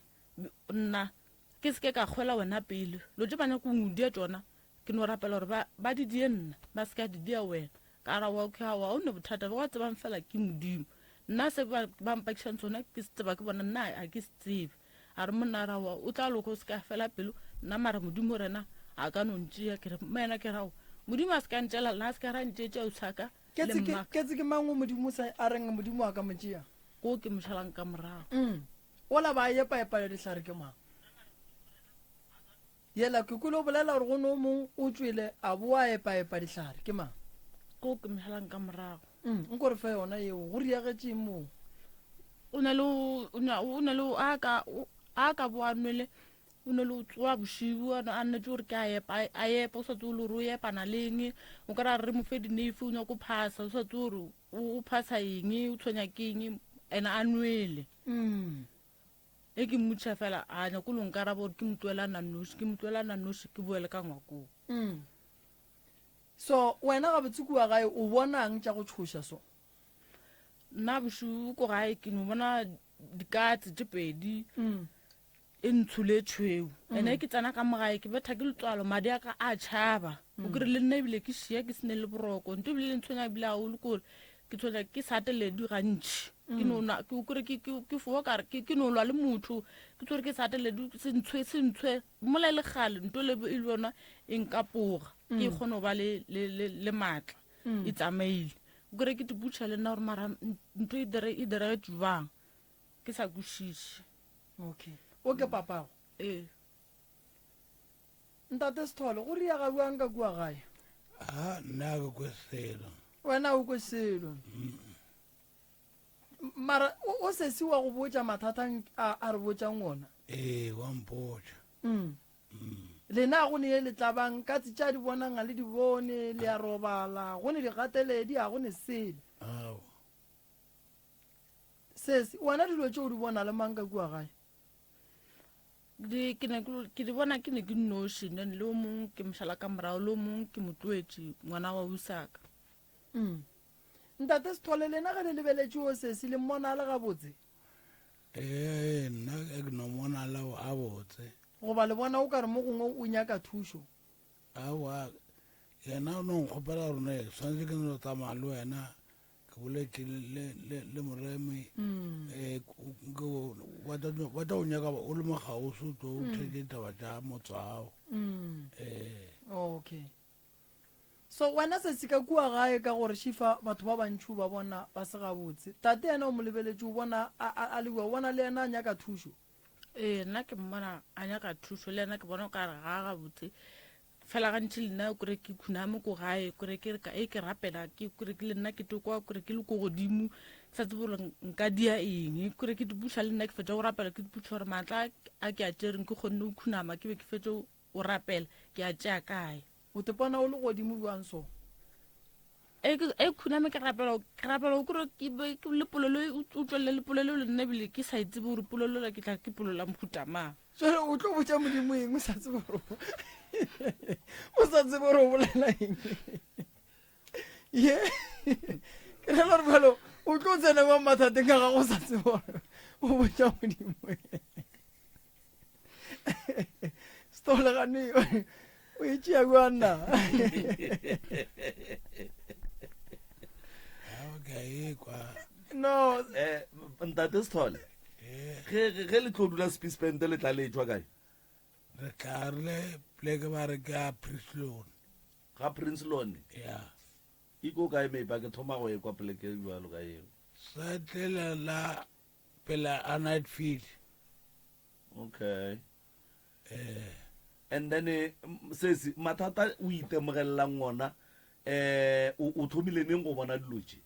nna ke se ke ka hwela wena pele. Lo tše ba nyako go dia tšona, ke no rapela gore ba, ba di die nna, ba se ka di dia wena. Ka ra, okay, aowa, ga o ne bothata, ba tsebang fela ke Modimo. Nna se ba, ba mpakišang sona ke se tseba ke bona, nna ga ke se tsebe. A re, Monna, a re, aowa, o tla loka, o se ka fela pelo, nna mara Modimo rena a ka no ntšea. Ke re, mma yena ke re, aowa, Modimo a se ka ntšela, nna a se ka ra ntšeetša ausi ka Ke le tse ke, mmaka. ke tse ke mang o Modimo sa a reng Modimo a ka mo tšea? Ko ke mo šalang ka morago. Mm. Ola ba epa-epale dihlare ke mang? Yela ke kwele o bolela gore go ne o mong o tšwele a boa epa-epa dihlare ke mang? Ko ke mo šalang ka morago. Mm, nko re fe yona yeo, go riagetšeng moo? O na le, o na, o na le, a ka, o. A ka bo a nwele o ne le o tsoa bošibu a a nnetse gore ke a epa a epa o sa tsebe le gore o epana leng o ka ra re mo fe dineife o nyako phasa o sa tsebe gore o phasa eng o tshwenya ke eng ene a nwele mm. e ke mmutšha fela a nyako lo nkaraba gore ke mo tloela noši ke mo tloela noši ke boele ka ngwakong mm. So wena gabotse kua gae o bonang tša go tšhoša so? Nna bošego ko gae ke no bona dikatse tše pedi mm. e ntsho le tšhweu mm. ene ke tsena ka mogae ke betha ke letswalo madi a ka a tšhaba o mm. kry le nna ebile ke šia ke sene le boroko nto ebile le ntshwenya ebile gagolo kore ke tshwenya ke sateledi gantši ke no na ke kore ke ke ke fo ka ke ke no lwa le motho ke tsore ke sateledi se ntshwe se ntshwe mola le gale nto le e le yona e nkapoga ke mm. kgone go ba le le le, le matla mm. e tsamaile o kore ke tiputšha le nna gore mara ntho e dire e diragetše jwang ke sa kwešiše okay o ke papago ee ntate sethole go riaga bjang ka kua gae a nna ke kwe selo wena o kwe selo mara o sesi wa go botša mathata a re botšang ona ee wa mpotša mm. mm. lena go ne ye le tlabang ka tse tša di bonang a le di bone le a robala go ne digateledi a go ne sele sesi wena dilo tše o di bona le mang ka kua gae di ke ne ke di bona ke ne ke nnoši then le o mongwe ke mošala ka morago le o mongwe ke mo tloetše ngwana wa usaka mm. Ntate Sethole, lena ge le lebeletše o sesi le mmona a le gabotse? Ee, nna ke no mona a le gabotse. Goba le bona o ka re mo gongwe o nyaka thušo? Aowa, yena o no nkgopela gore ne swanetše ke no tsamaya le wena ke boletše le, le, le moremi um ba tla o nyaka o le mo kgauswi o tlo o theetše ditaba tša motswao. Ee. Okay. So wena sesi ka kua gae ka gore šifa batho ba bantši o ba bona ba se gabotse. Tate yena o mo lebeletše o bona a, a, a le bua, o bona le yena a nyaka thušo. Ee, nna ke mmona a nyaka thušo le yena ke bona o ka re ga a gabotse. Fela gantši le nna kore ke khuname ko gae kore ke re ka e ke rapela ke kore ke le nna ke tokwa kore ke le ko godimo ke sa tsebe gore nka dia eng kore ke dipuša le nna ke fetša go rapela ke dipuša gore maatla a ke a tšereng ke kgonne go khunama ke be ke fetše O rapela, ke a tšea kae? O tepona o le godimo bjang so? E ke e khuname ke rapela, ke rapela o kore ke be ke le polelo o tšwelele le polelo le nna ebile ke sa e tsebe gore polelo la ke tla ke polelo la mohuta mang. Jwale o tlo botša Modimo eng o sa tsebe gore o sa tsebe gore o bolela eng? Ye ke rela gore bjalo o tlo tsena bjang mathateng a gago o sa tsebe gore o botša Modimo eng? Sethole gane o e tšea bjang na? Ka e kwa. No. Eh, ntate Sethole. Ge ge le tlo dula Spispente le tla le tšwa kae? Re tla re le pleke ba re ka Prince Ga Prince Lone. Ya. Iko kae meipa ke thoma go e kwa pleke jwalo ka eo. Sa tlela la pela a night feed. Okay. Eh. And then eh, sesi mathata o itemogelelang ona eh o thomile neng go bona dilo tše?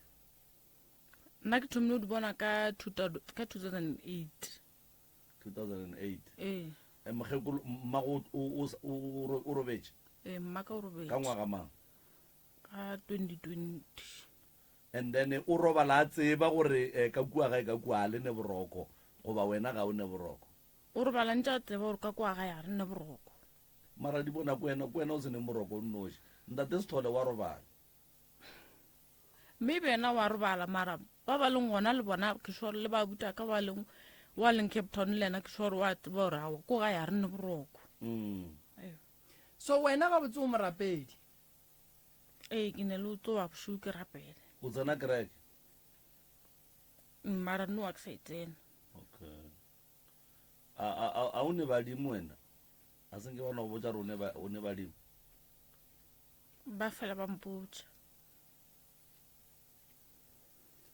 Nna ke thomile go di bona ka ka 2008. 2008. Ee. Eh, mokgekolo mmago o o robetše? Ee, mmaka o robetše. Ka ngwaga mang? Ka 2020. And then o robala a tseba gore eh, ka kua gae ka kua a le ne boroko goba wena ga o ne boroko. O robala ntse a tseba gore ka kua gae ga re ne boroko. Mara di bona ko wena, ko wena o se neng boroko o nnoši. Ntate Sethole wa robala. Maybe yena wa robala mara ba ba leng gona le bona ke sure le ba butaka ba leng wa leng Cape Town le yena ke sure wa tseba gore aowa ko gae ga re ne boroko. Mm. So wena gabotse o morapedi? Ee, ke ne le o tsoa bošego ke rapele. O tsena kereke? Mara no a ke sa e tsena. Okay. A a a a o ne badimo wena? A se nke ba no go botša gore o ne ba o ne badimo? Ba fela ba mpotša.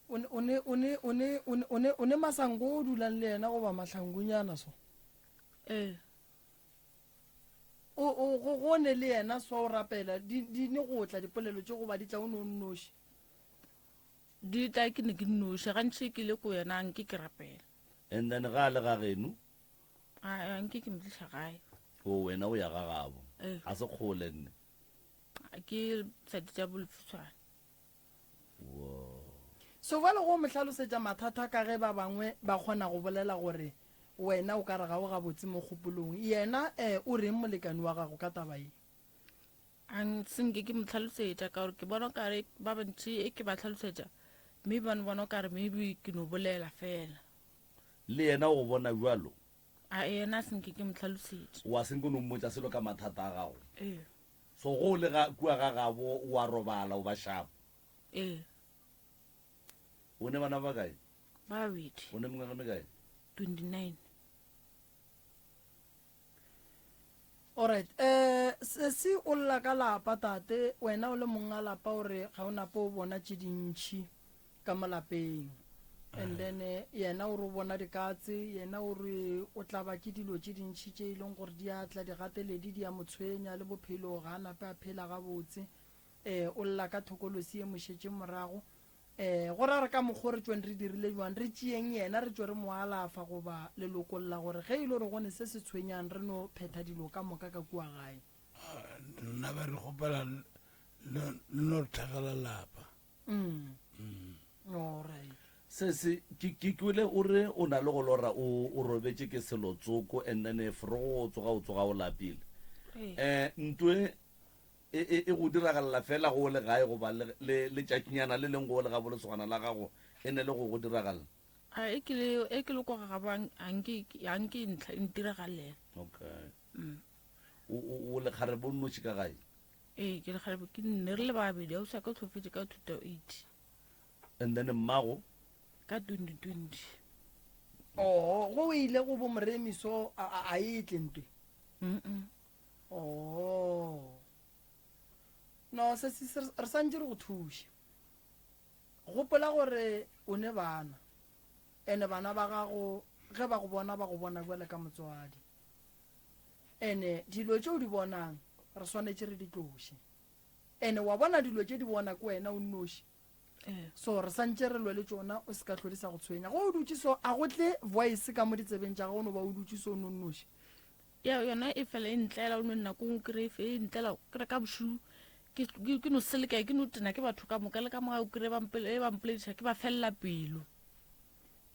O ne o ne o ne o ne o ne o ne o ne masango o dulang le yena goba mahlangunyana so? Ee. O, o, go, go ne le yena swa o rapela, di, di ne go tla dipolelo tše goba di tla o ne o nnoši? Di tla ke ne ke nnoši, gantši ke le ko yena nke ke rapela. And then ga a le ga geno? A nke ke mo tliša gae. O wena o ya ga gabo. Ee. Ga se kgole nne. Ke sadi tša bolefutshwane. So bjale go mo hlalosetša mathata ka ge ba bangwe ba kgona go bolela gore wena o ka re ga o gabotse mo kgopolong. Yena eh, o reng molekani wa gago ka taba ye? A se nke ke mo hlalosetša ka gore ke bona o kare ba bantši e ke ba hlalosetša maybe ba no bona o kare maybe ke no bolela fela. Le yena o go bona bjalo? A yena a se nke ke mo hlalosetše. Wa se nke o no mmotša selo ka mathata a gago? Ee. So go o le ga kua ga gabo o a robala o ba sharp? Ee. O ne bana ba bakae? Ba babedi. O ne mengwaga mekae? 29. Alright, eh sesi o lla ka lapa tate, wena o le monga lapa o re ga o nape o bona tše dintšhi ka mo lapeng. And then eh, yena o re o bona dikatse, yena o re o tlaba ke dilo tše dintšhi tše e leng gore di a tla, digateledi di a mo tshwenya le bophelo ga a nape a phela gabotse. Eh o lla ka thokolosi e mo šetše morago. Eh go ra re ka mokgo re tšweng re dirile jwang, re tšeeng yena re tšwe re mo alafa goba le lokolla gore ge e le gore go ne se se tshwenyang re no phetha dilo ka moka ka kua gae. Nna ba re kgopela le no re thekgela lapa. Mm. Alright. Sesi, ke ke kwele o re o na le go lora o o robetše ke selo tsoko and then forogo o tsoga o tsoga o lapile. Ee. Eh ntwe e e e go diragalela fela go o le gae goba le le letšatšinyana le leng go o le gabo lesogana la gago e ne le go go diragalela? A e ke le e ke le kwa ga gabo a nke a nke e ntlha e ntiragalela. Okay. O o o lekgarebe o nnoši ka gae? Ee, ke lekgarebe ke nne re le babedi ausi a ka o hlofetše ka 2008. And then mmago? Ka 2020. Oh, go o ile go bo Moremi so a a a e tle ntwe. Mm. Oh. No, se se re santše re go thuša. Gopola gore o ne bana. Ene bana ba gago ge ba go bona ba go bona bjale ka motswadi. Ene dilo tše o di bonang re swanetše re di tloše. Ene wa bona dilo tše di bona ke wena o nnoši. Ee. So re santše re lwe le tšona o se ka hlwe di sa go tshwenya. Ge o dutše so a go tle voice ka mo ditsebeng tša gago o no ba o dutše so o no nnoši. Ya yona e fela e ntlela o no nako nngwe kry e e ntlela kry ka bošuu ke ke- ke no seleka ke no tena ke batho ka moka le ka moka o kry ba mpole- e ba mpolediša ke ba felela pelo.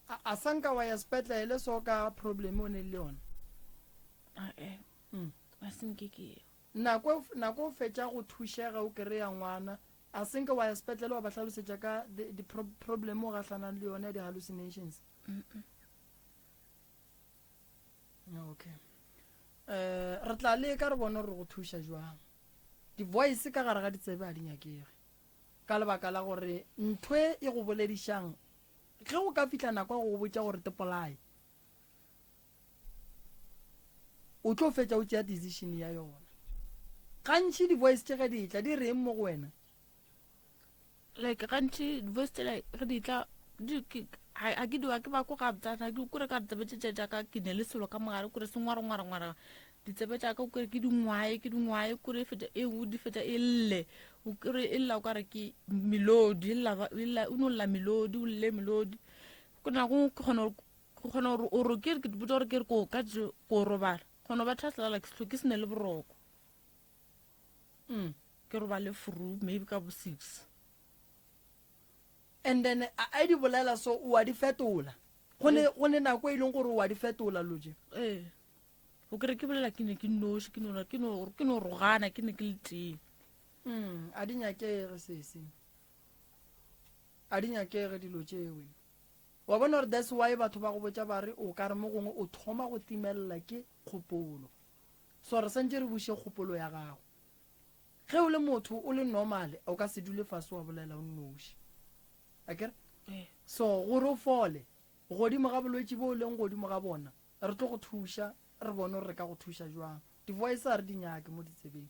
A, a sa nka wa ya sepetlele so ka problem o ne le yona? Ae, Mm. a se nke ke ye. Nako, nako o fetša go thušega o kry-a ngwana, a se nke wa ya sepetlele wa ba hlalosetša ka di, di pro, problem o gahlanang le yona ya di-hallucinations? Okay. Eh, re tla leka re bone gore go thuša jwang. Di-voice ka gare ga ditsebe a di nyakege. Ka lebaka la gore ntho e e go boledišang Ge go ka fihla nako ya go go botša gore te polaye, o tlo fetša o tšea decision ya yona. Gantši di-voice tše ge di tla di reng mo go wena? Like gantši di-voice tsela ge di tla ga ke diwa ke ba ko ga btsana ke kore ka tsebe tše tša ka ke ne le selo ka mogare kore se ngwara ngwara ngwara ditsebe tša ka kore ke dingwae ke dingwae kore e fetša e nngwe di fetša e lle o kore e lla o kare ke melodi e lla e lla o no lla melodi o lle melodi ko nako ke kgona ke kgona gore o re ke re ke botsa gore ke re ko ka ko robala kgona ba thasela ke sehlo ke se ne le boroko mm. ke robale furu maybe ka bo 6 And then a di bolela so o a di fetola go ne go ne nako e leng gore o a di fetola loje ee O kere ke bolela ke ne ke nnoši, ke no, ke no, ke no rogana, ke ne ke le tee. Mm, a di nyakege sesi. A di nyakege dilo tšewe. Wa bona gore that's why batho ba go botša ba re o ka re mo gongwe o thoma go timelela ke kgopolo. So re santše re buše kgopolo ya gago. Ge o le motho o le normal o ka se dule fase wa bolela o nnoši. Akere? Ee. So gore o fole godimo ga bolwetši bo o leng godimo ga bona, Re tlo go thuša, re bone gore re ka go thuša jwang. Di-voice ga re di nyake mo ditsebeng.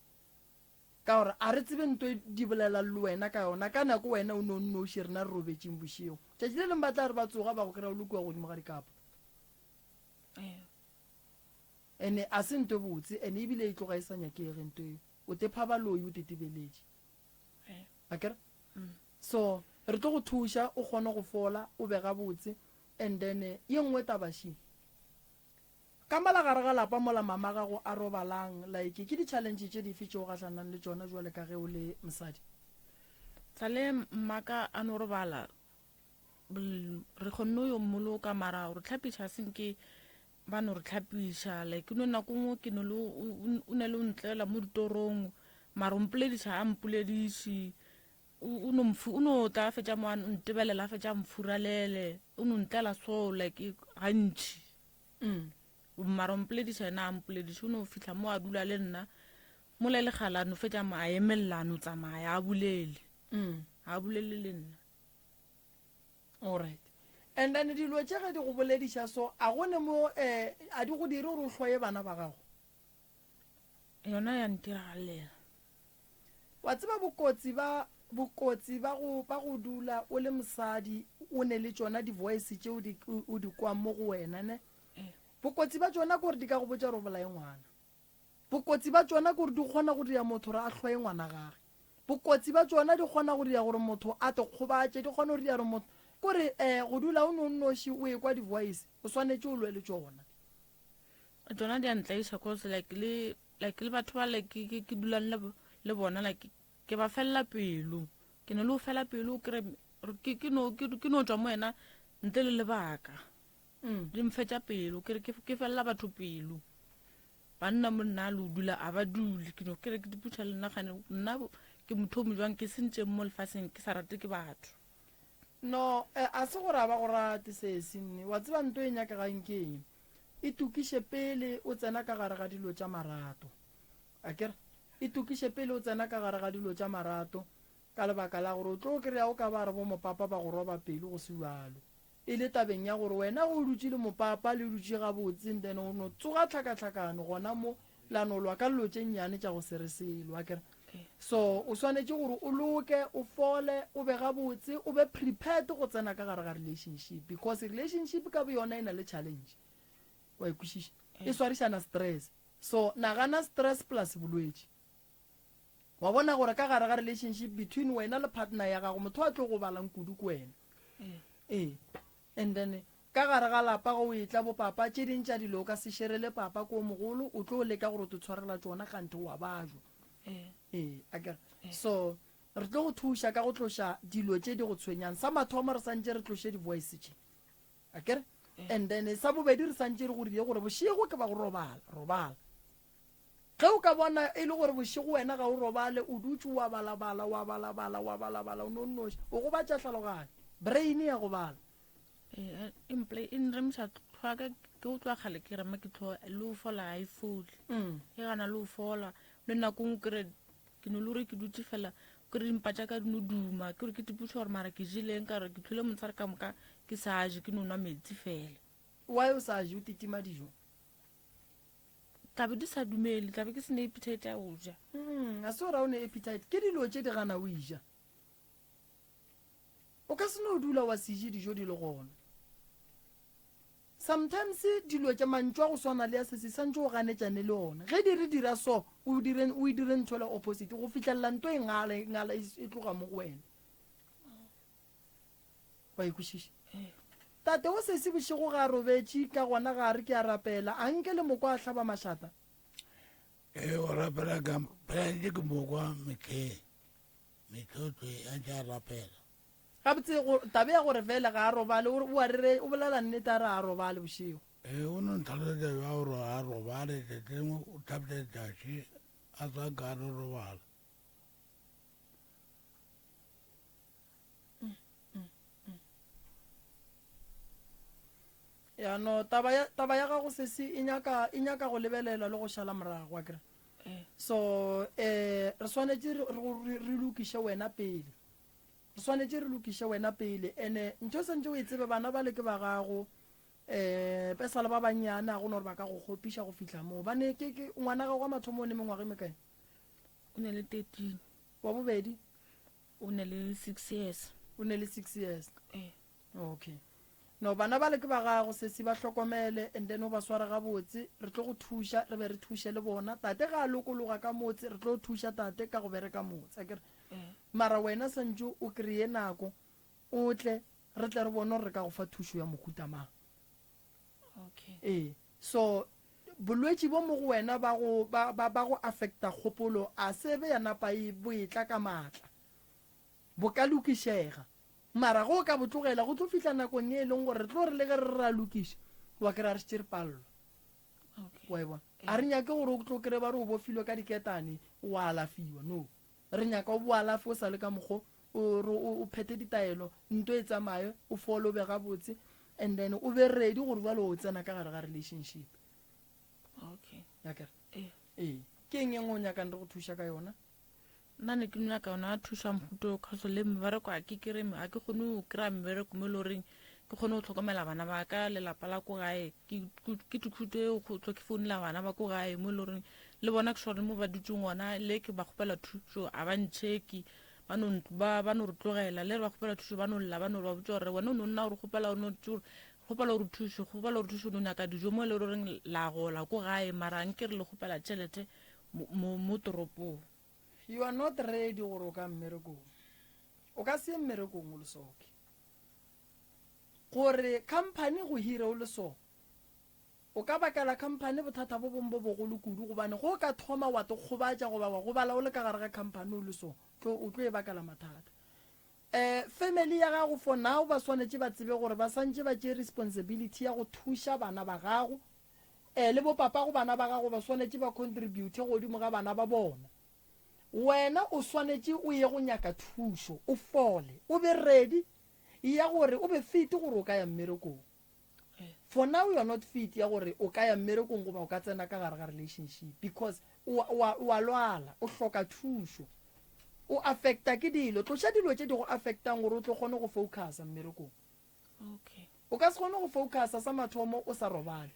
Ka gore a re tsebe nto e di bolelang le wena ka yona, ka nako wena o ne o nnoši, rena re robetšeng bošego. Tšatši le lengwe ba tla re ba tsoga ba go kry-a o le kua godimo ga dikapo. Ene a se nto e botse, ene ebile e tloga e sa nyakege nto eo. O tepha baloi o tetebeletše. Akere? So, re tlo go thuša o kgone go fola, o be gabotse. And then ye nngwe taba še, Ka mola gare ga lapa mola mama gago a robalang, like ke di-challenge tše dife tše o gahlanang le tšona jwale ka ge o le mosadi? Sale mmaka a no robala re kgonne go yo mmoloka mara gore tlhapiša senke ba no re tlhapiša like no nako nngwe ke no le o ne le o ntlela mo ditorong mara o mpolediša a mpolediše o no o no tla a fetša mo a ntebelela a fetša mfuralele o no ntlela so like gantši mm. mara o mpolediša ena a mpolediše o no fitlha mo a dula le nna mola le gala no fetša mo a emelela a no tsamaya a bolele mm. a bolele le nna Alright. And then dilo tše ge di go bolediša so, a go ne mo eh, a di go dire gore o hloye bana ba gago? Yona ya ntiragalela. Wa tseba bokotsi ba bokotsi ba go ba go dula o le mosadi o ne le tšona di-voice tše o di o di kwang mo go wena ne? Eh. Bokotsi ba tšona ke gore di ka go botša gore o bolaye ngwana. Bokotsi ba tšona ke gore di kgona go dira motho gore a hloye ngwana gage. Bokotsi ba tšona di kgona go dira gore motho a te kgobatše, di kgona go dira gore motho, kore um go dula o no nnoši o ekwa di-voice, o swanetše o lwe le tšona. Tšona di a ntlaiša cause like le like le batho ba like ke ke ke dulang le le bona like ke ba felela pelo. Ke ne le go fela pelo kere ke ke no ke ke no tšwa mo yena ntle le lebaka. Di mfetša pelo ke re ke felela batho pelo. Banna mo nna le o dula a ba dule ke no kere ke diputša le nna gane nna ke motho o mo jwang ke sentšeng mo lefaseng ke sa rate ke batho. No eh, a se gore a ba go rate sesi nne wa tseba nto e nyakegang ke eng itokiše pele o tsena ka gare ga dilo tša marato akere itokiše pele o tsena ka gare ga dilo tša marato ka lebaka la gore o tlo kry-a o ka ba re bo mopapa ba go roba pelo go se bjalo E le tabeng ya gore wena ge o dutše le mopapa le dutše gabotse and then o no tsoga tlhakatlhakano gona mo la no lwa ka dilo tše nnyane tša go se re selo akere. So o swanetše gore o loke, o fole, o be gabotse, o be prepared go tsena ka gare ga relationship because relationship ka boyona e na le challenge. Wa e kwešiša? E swarišana stress. So nagana stress plus bolwetši. Wa bona gore ka gare ga relationship between wena le partner ya gago motho a tlo go balang kudu ke wena. Ee. And then ka gare ga lapa go o etla bo papa tše ding tša dilo o ka se sherele papa ko mogolo o tlo leka gore o tlo tshwarela tšona kganthe wa bajwa. Ee, akere. So re tlo go thuša ka go tloša dilo tše di go tshwenyang. Sa mathomo re santše re tloše di-voice tše. Akere? And then sa bobedi re santše re go rile gore bošego ke ba go robala, robala. Ge o ka bona e le gore bošego wena ga o robale, o dutše o a balabala, o a balabala, o a balabala, o no nnoši, o gobatša hlaloganyo, brain ya gobala. Ee, e mple e nremiša tlhoa ka ke o tloa kgale ke rema ke tlhoa le go fola ga e fole. E gana le go fola le nako nngwe kere ke no le gore ke dutše fela kere dimpa tša ka di no duma ke gore ke tipuša gore mara ke jeleng ka gore ke tlhole motshare ka moka ke sa je ke no nwa metsi fela. Why o sa je o titima dijo? Tlabe di sa dumele, tlabe ke se ne appetite ya go ja. A se o ra o ne appetite, ke dilo tše di gana o ija. O ka se no dula wa se je dijo di le gona. Sometimes dilo tša mantšu a go swana le ya sesi santše o ganetšane le ona. Ge di re dira so, o dire o e dire ntho le opposite go fihlelela nto e ngala e ngala e tloga mo go wena. Wa e kwešiša? Tate o sesi bošego ga a robetše, ka gona ga a re ke a rapela, a nke le mokwa a hlaba mašata. Ee, o rapela ka phela ntše ke mokwa mehleng, mehlotlo a ntše a rapela. Gabotse go tabe ya gore fele ga a robale, o o a rere, o bolela nnete a re a robale bošego. Ee, o no ntlhalosetša bjang gore a robale, tšatši lengwe o hlapša letšatši a sa ka a no robala. Ya no taba ya taba ya gago sesi e nyaka e nyaka go lebelelwa le go šala morago akere. Eh. So eh re swanetše re re re lokiše wena pele. Re swanetše re lokiše wena pele ene ntho e santse o e tsebe bana ba le ke ba gago eh pe sale ba bannyane a gona gore ba ka go kgopiša go fihla moo. Bane ke ke ngwana gago wa mathomo o ne mengwaga e mekae? O ne le 13. Wa bobedi? O ne le 6 years. O ne le 6 years. Eh. Okay. No bana ba le ke ba gago sesi ba hlokomele and then o ba sware gabotse re tlo go thuša re be re thuše le bona tate ga a lokologa ka motse re tlo thuša tate ka go bereka motse akere Eh. mara wena santše o kry-e nako o tle re tle re bone gore re ka go fa thušo ya mohuta mang Okay. ee so. Bolwetši bo mo go wena ba go, ba, ba, ba go affecta kgopolo, a se be ya napa e, bo etla ka maatla. Bo ka lokišega. Mara ge o ka bo tlogela, go tlo fihla nakong e leng gore re tlo re le ge re re ra lokiša, wa kry-a re šetše re palelwa. Wa e bona? A re nyake gore o tlo kry-e ba re o bofilwe ka diketane, wa alafiwa. No. Re nyaka o bo alafe o sa le ka mokgo, o re o phethe ditaelo, nto e tsamaye, o fole o be gabotse, and then o be ready gore bjale o tsena ka gare ga relationship. Okay. Ya kere? Ee. Ke eng e nngwe o nyakang re go thuša ka yona? Nna ne ke nyaka yona thušo ya mohuta o cause le mebereko a ke kry a ke kgone go kry-a mebereko mo e le goreng ke kgone go tlhokomela bana ba ka lelapa la ko gae ke thuto eo go tlo ke founela bana ba ko gae mo e le goreng le bona ke sure mo ba dutseng gona le ke ba kgopela thušo a ba ntšheke ba no ba ba no re tlogela le re ba kgopela thušo ba no lla ba no ba botsa gore wena o no nna gore kgopela o no kgopela gore thušo kgopela gore thušo o no nyaka dijo mo e le goreng la gola ko gae mara nke re le kgopela tšhelete mo mo toropong. You are not ready gore o ka mmerekong. O ka se ye mmerekong o le soke. Gore company go hire o le so, o ka bakela company bothata bo bong bo bogolo kudu gobane go ka thoma wa te kgobatša goba wa gobala o le ka gare ga company o le so, tlo o tlo e bakela mathata. Eh, family ya gago for now ba swanetše ba tsebe gore ba santše ba tšee responsibility ya go thuša bana ba gago Ee, le bopapago bana ba gago ba swanetše ba contribute godimo ga bana ba bona. Wena o swanetše o ye go nyaka thušo, o fole, o be ready ya gore o be fit gore o ka ya mmerekong. For now you are not fit ya gore o ka ya mmerekong goba o ka tsena ka gare ga relationship because o a, o a lwala, o hloka thušo. O affecta ke dilo, tloša dilo tše di go affectang gore o tlo kgone go focusa mmerekong. Okay. O ka se kgone go focusa sa mathomo o sa robale.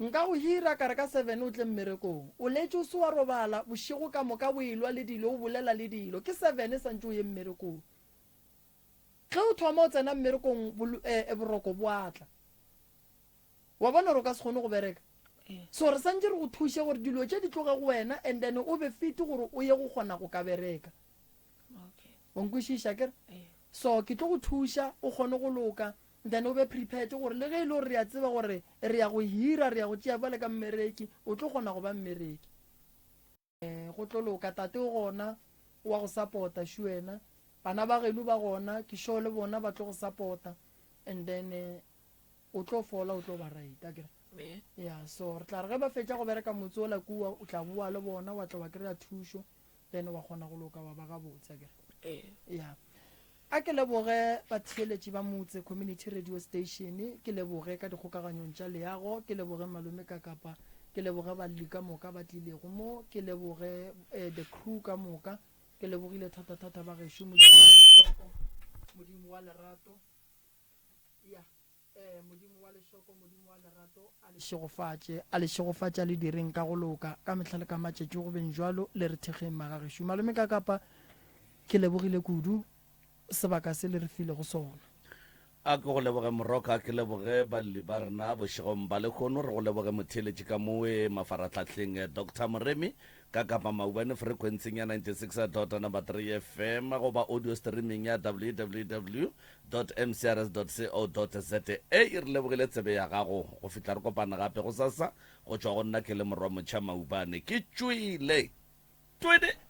Nka go hira ka re ka seven o tle mmerekong. O letše o se wa robala bošego ka moka o elwa le dilo o bolela le dilo. Ke seven santše o ye mmerekong. Ge o thoma o tsena mmerekong eh, boroko bo a tla. Wa bona gore o ka se kgone go bereka. So re santše re go thuše gore dilo tše di tloge go wena and then o be fit gore o ye go kgona go ka bereka. Okay. Wa nkwešiša akere? So ke tlo go thuša o kgone go loka then o be prepared gore le ge e le gore re a tseba gore re ya go hira re ya go tšea bjale ka mmereki o tlo kgona go ba mmereki. Go tlo loka tate o gona wa go support-a shu wena bana ba geno ba gona ke sure le bona ba tlo go support-a and then o tlo fola o tlo ba right akere. Ya so re tla re ge ba fetša go bereka motse ola kua o tla boa le bona wa tla wa kry-a thušo. Then wa kgona go loka wa ba gabotse akere. Ee. Ya. A ke leboge batheeletši ba Motse Community Radio Station, ke leboge ka dikgokaganyong tša leago, ke leboge malome Kakapa, ke leboge balli ka moka ba tlilego mo, ke leboge eh, the crew ka moka, ke lebogile thata-thata ba gešo, Modimo wa lešoko, Modimo wa lerato. Ya. Ee, Modimo wa lešoko, Modimo wa lerato, a le šegofatše, a le šegofatše, a le direng ka go loka, ka mehla le ka matšatši, go beng bjalo, le re thekgeng magagešo. Malome Kakapa, ke lebogile kudu sebaka se le re filego sona. A ke go leboge Moroka, ke leboge balli ba rena bošegong ba lehono, re go leboge motheeletši ka mowe mafaratlhahleng Doctor Moremi ka Kapa Maubane frequency-ing ya 96 dot number 3 FM goba audio streaming ya www. Mcrs. Co. Za. Re lebogile tsebe ya gago go fihla re kopana gape gosasa. Go tšwa go nna ke le Morwa Motšha Maubane. Ke tšwele. Twede!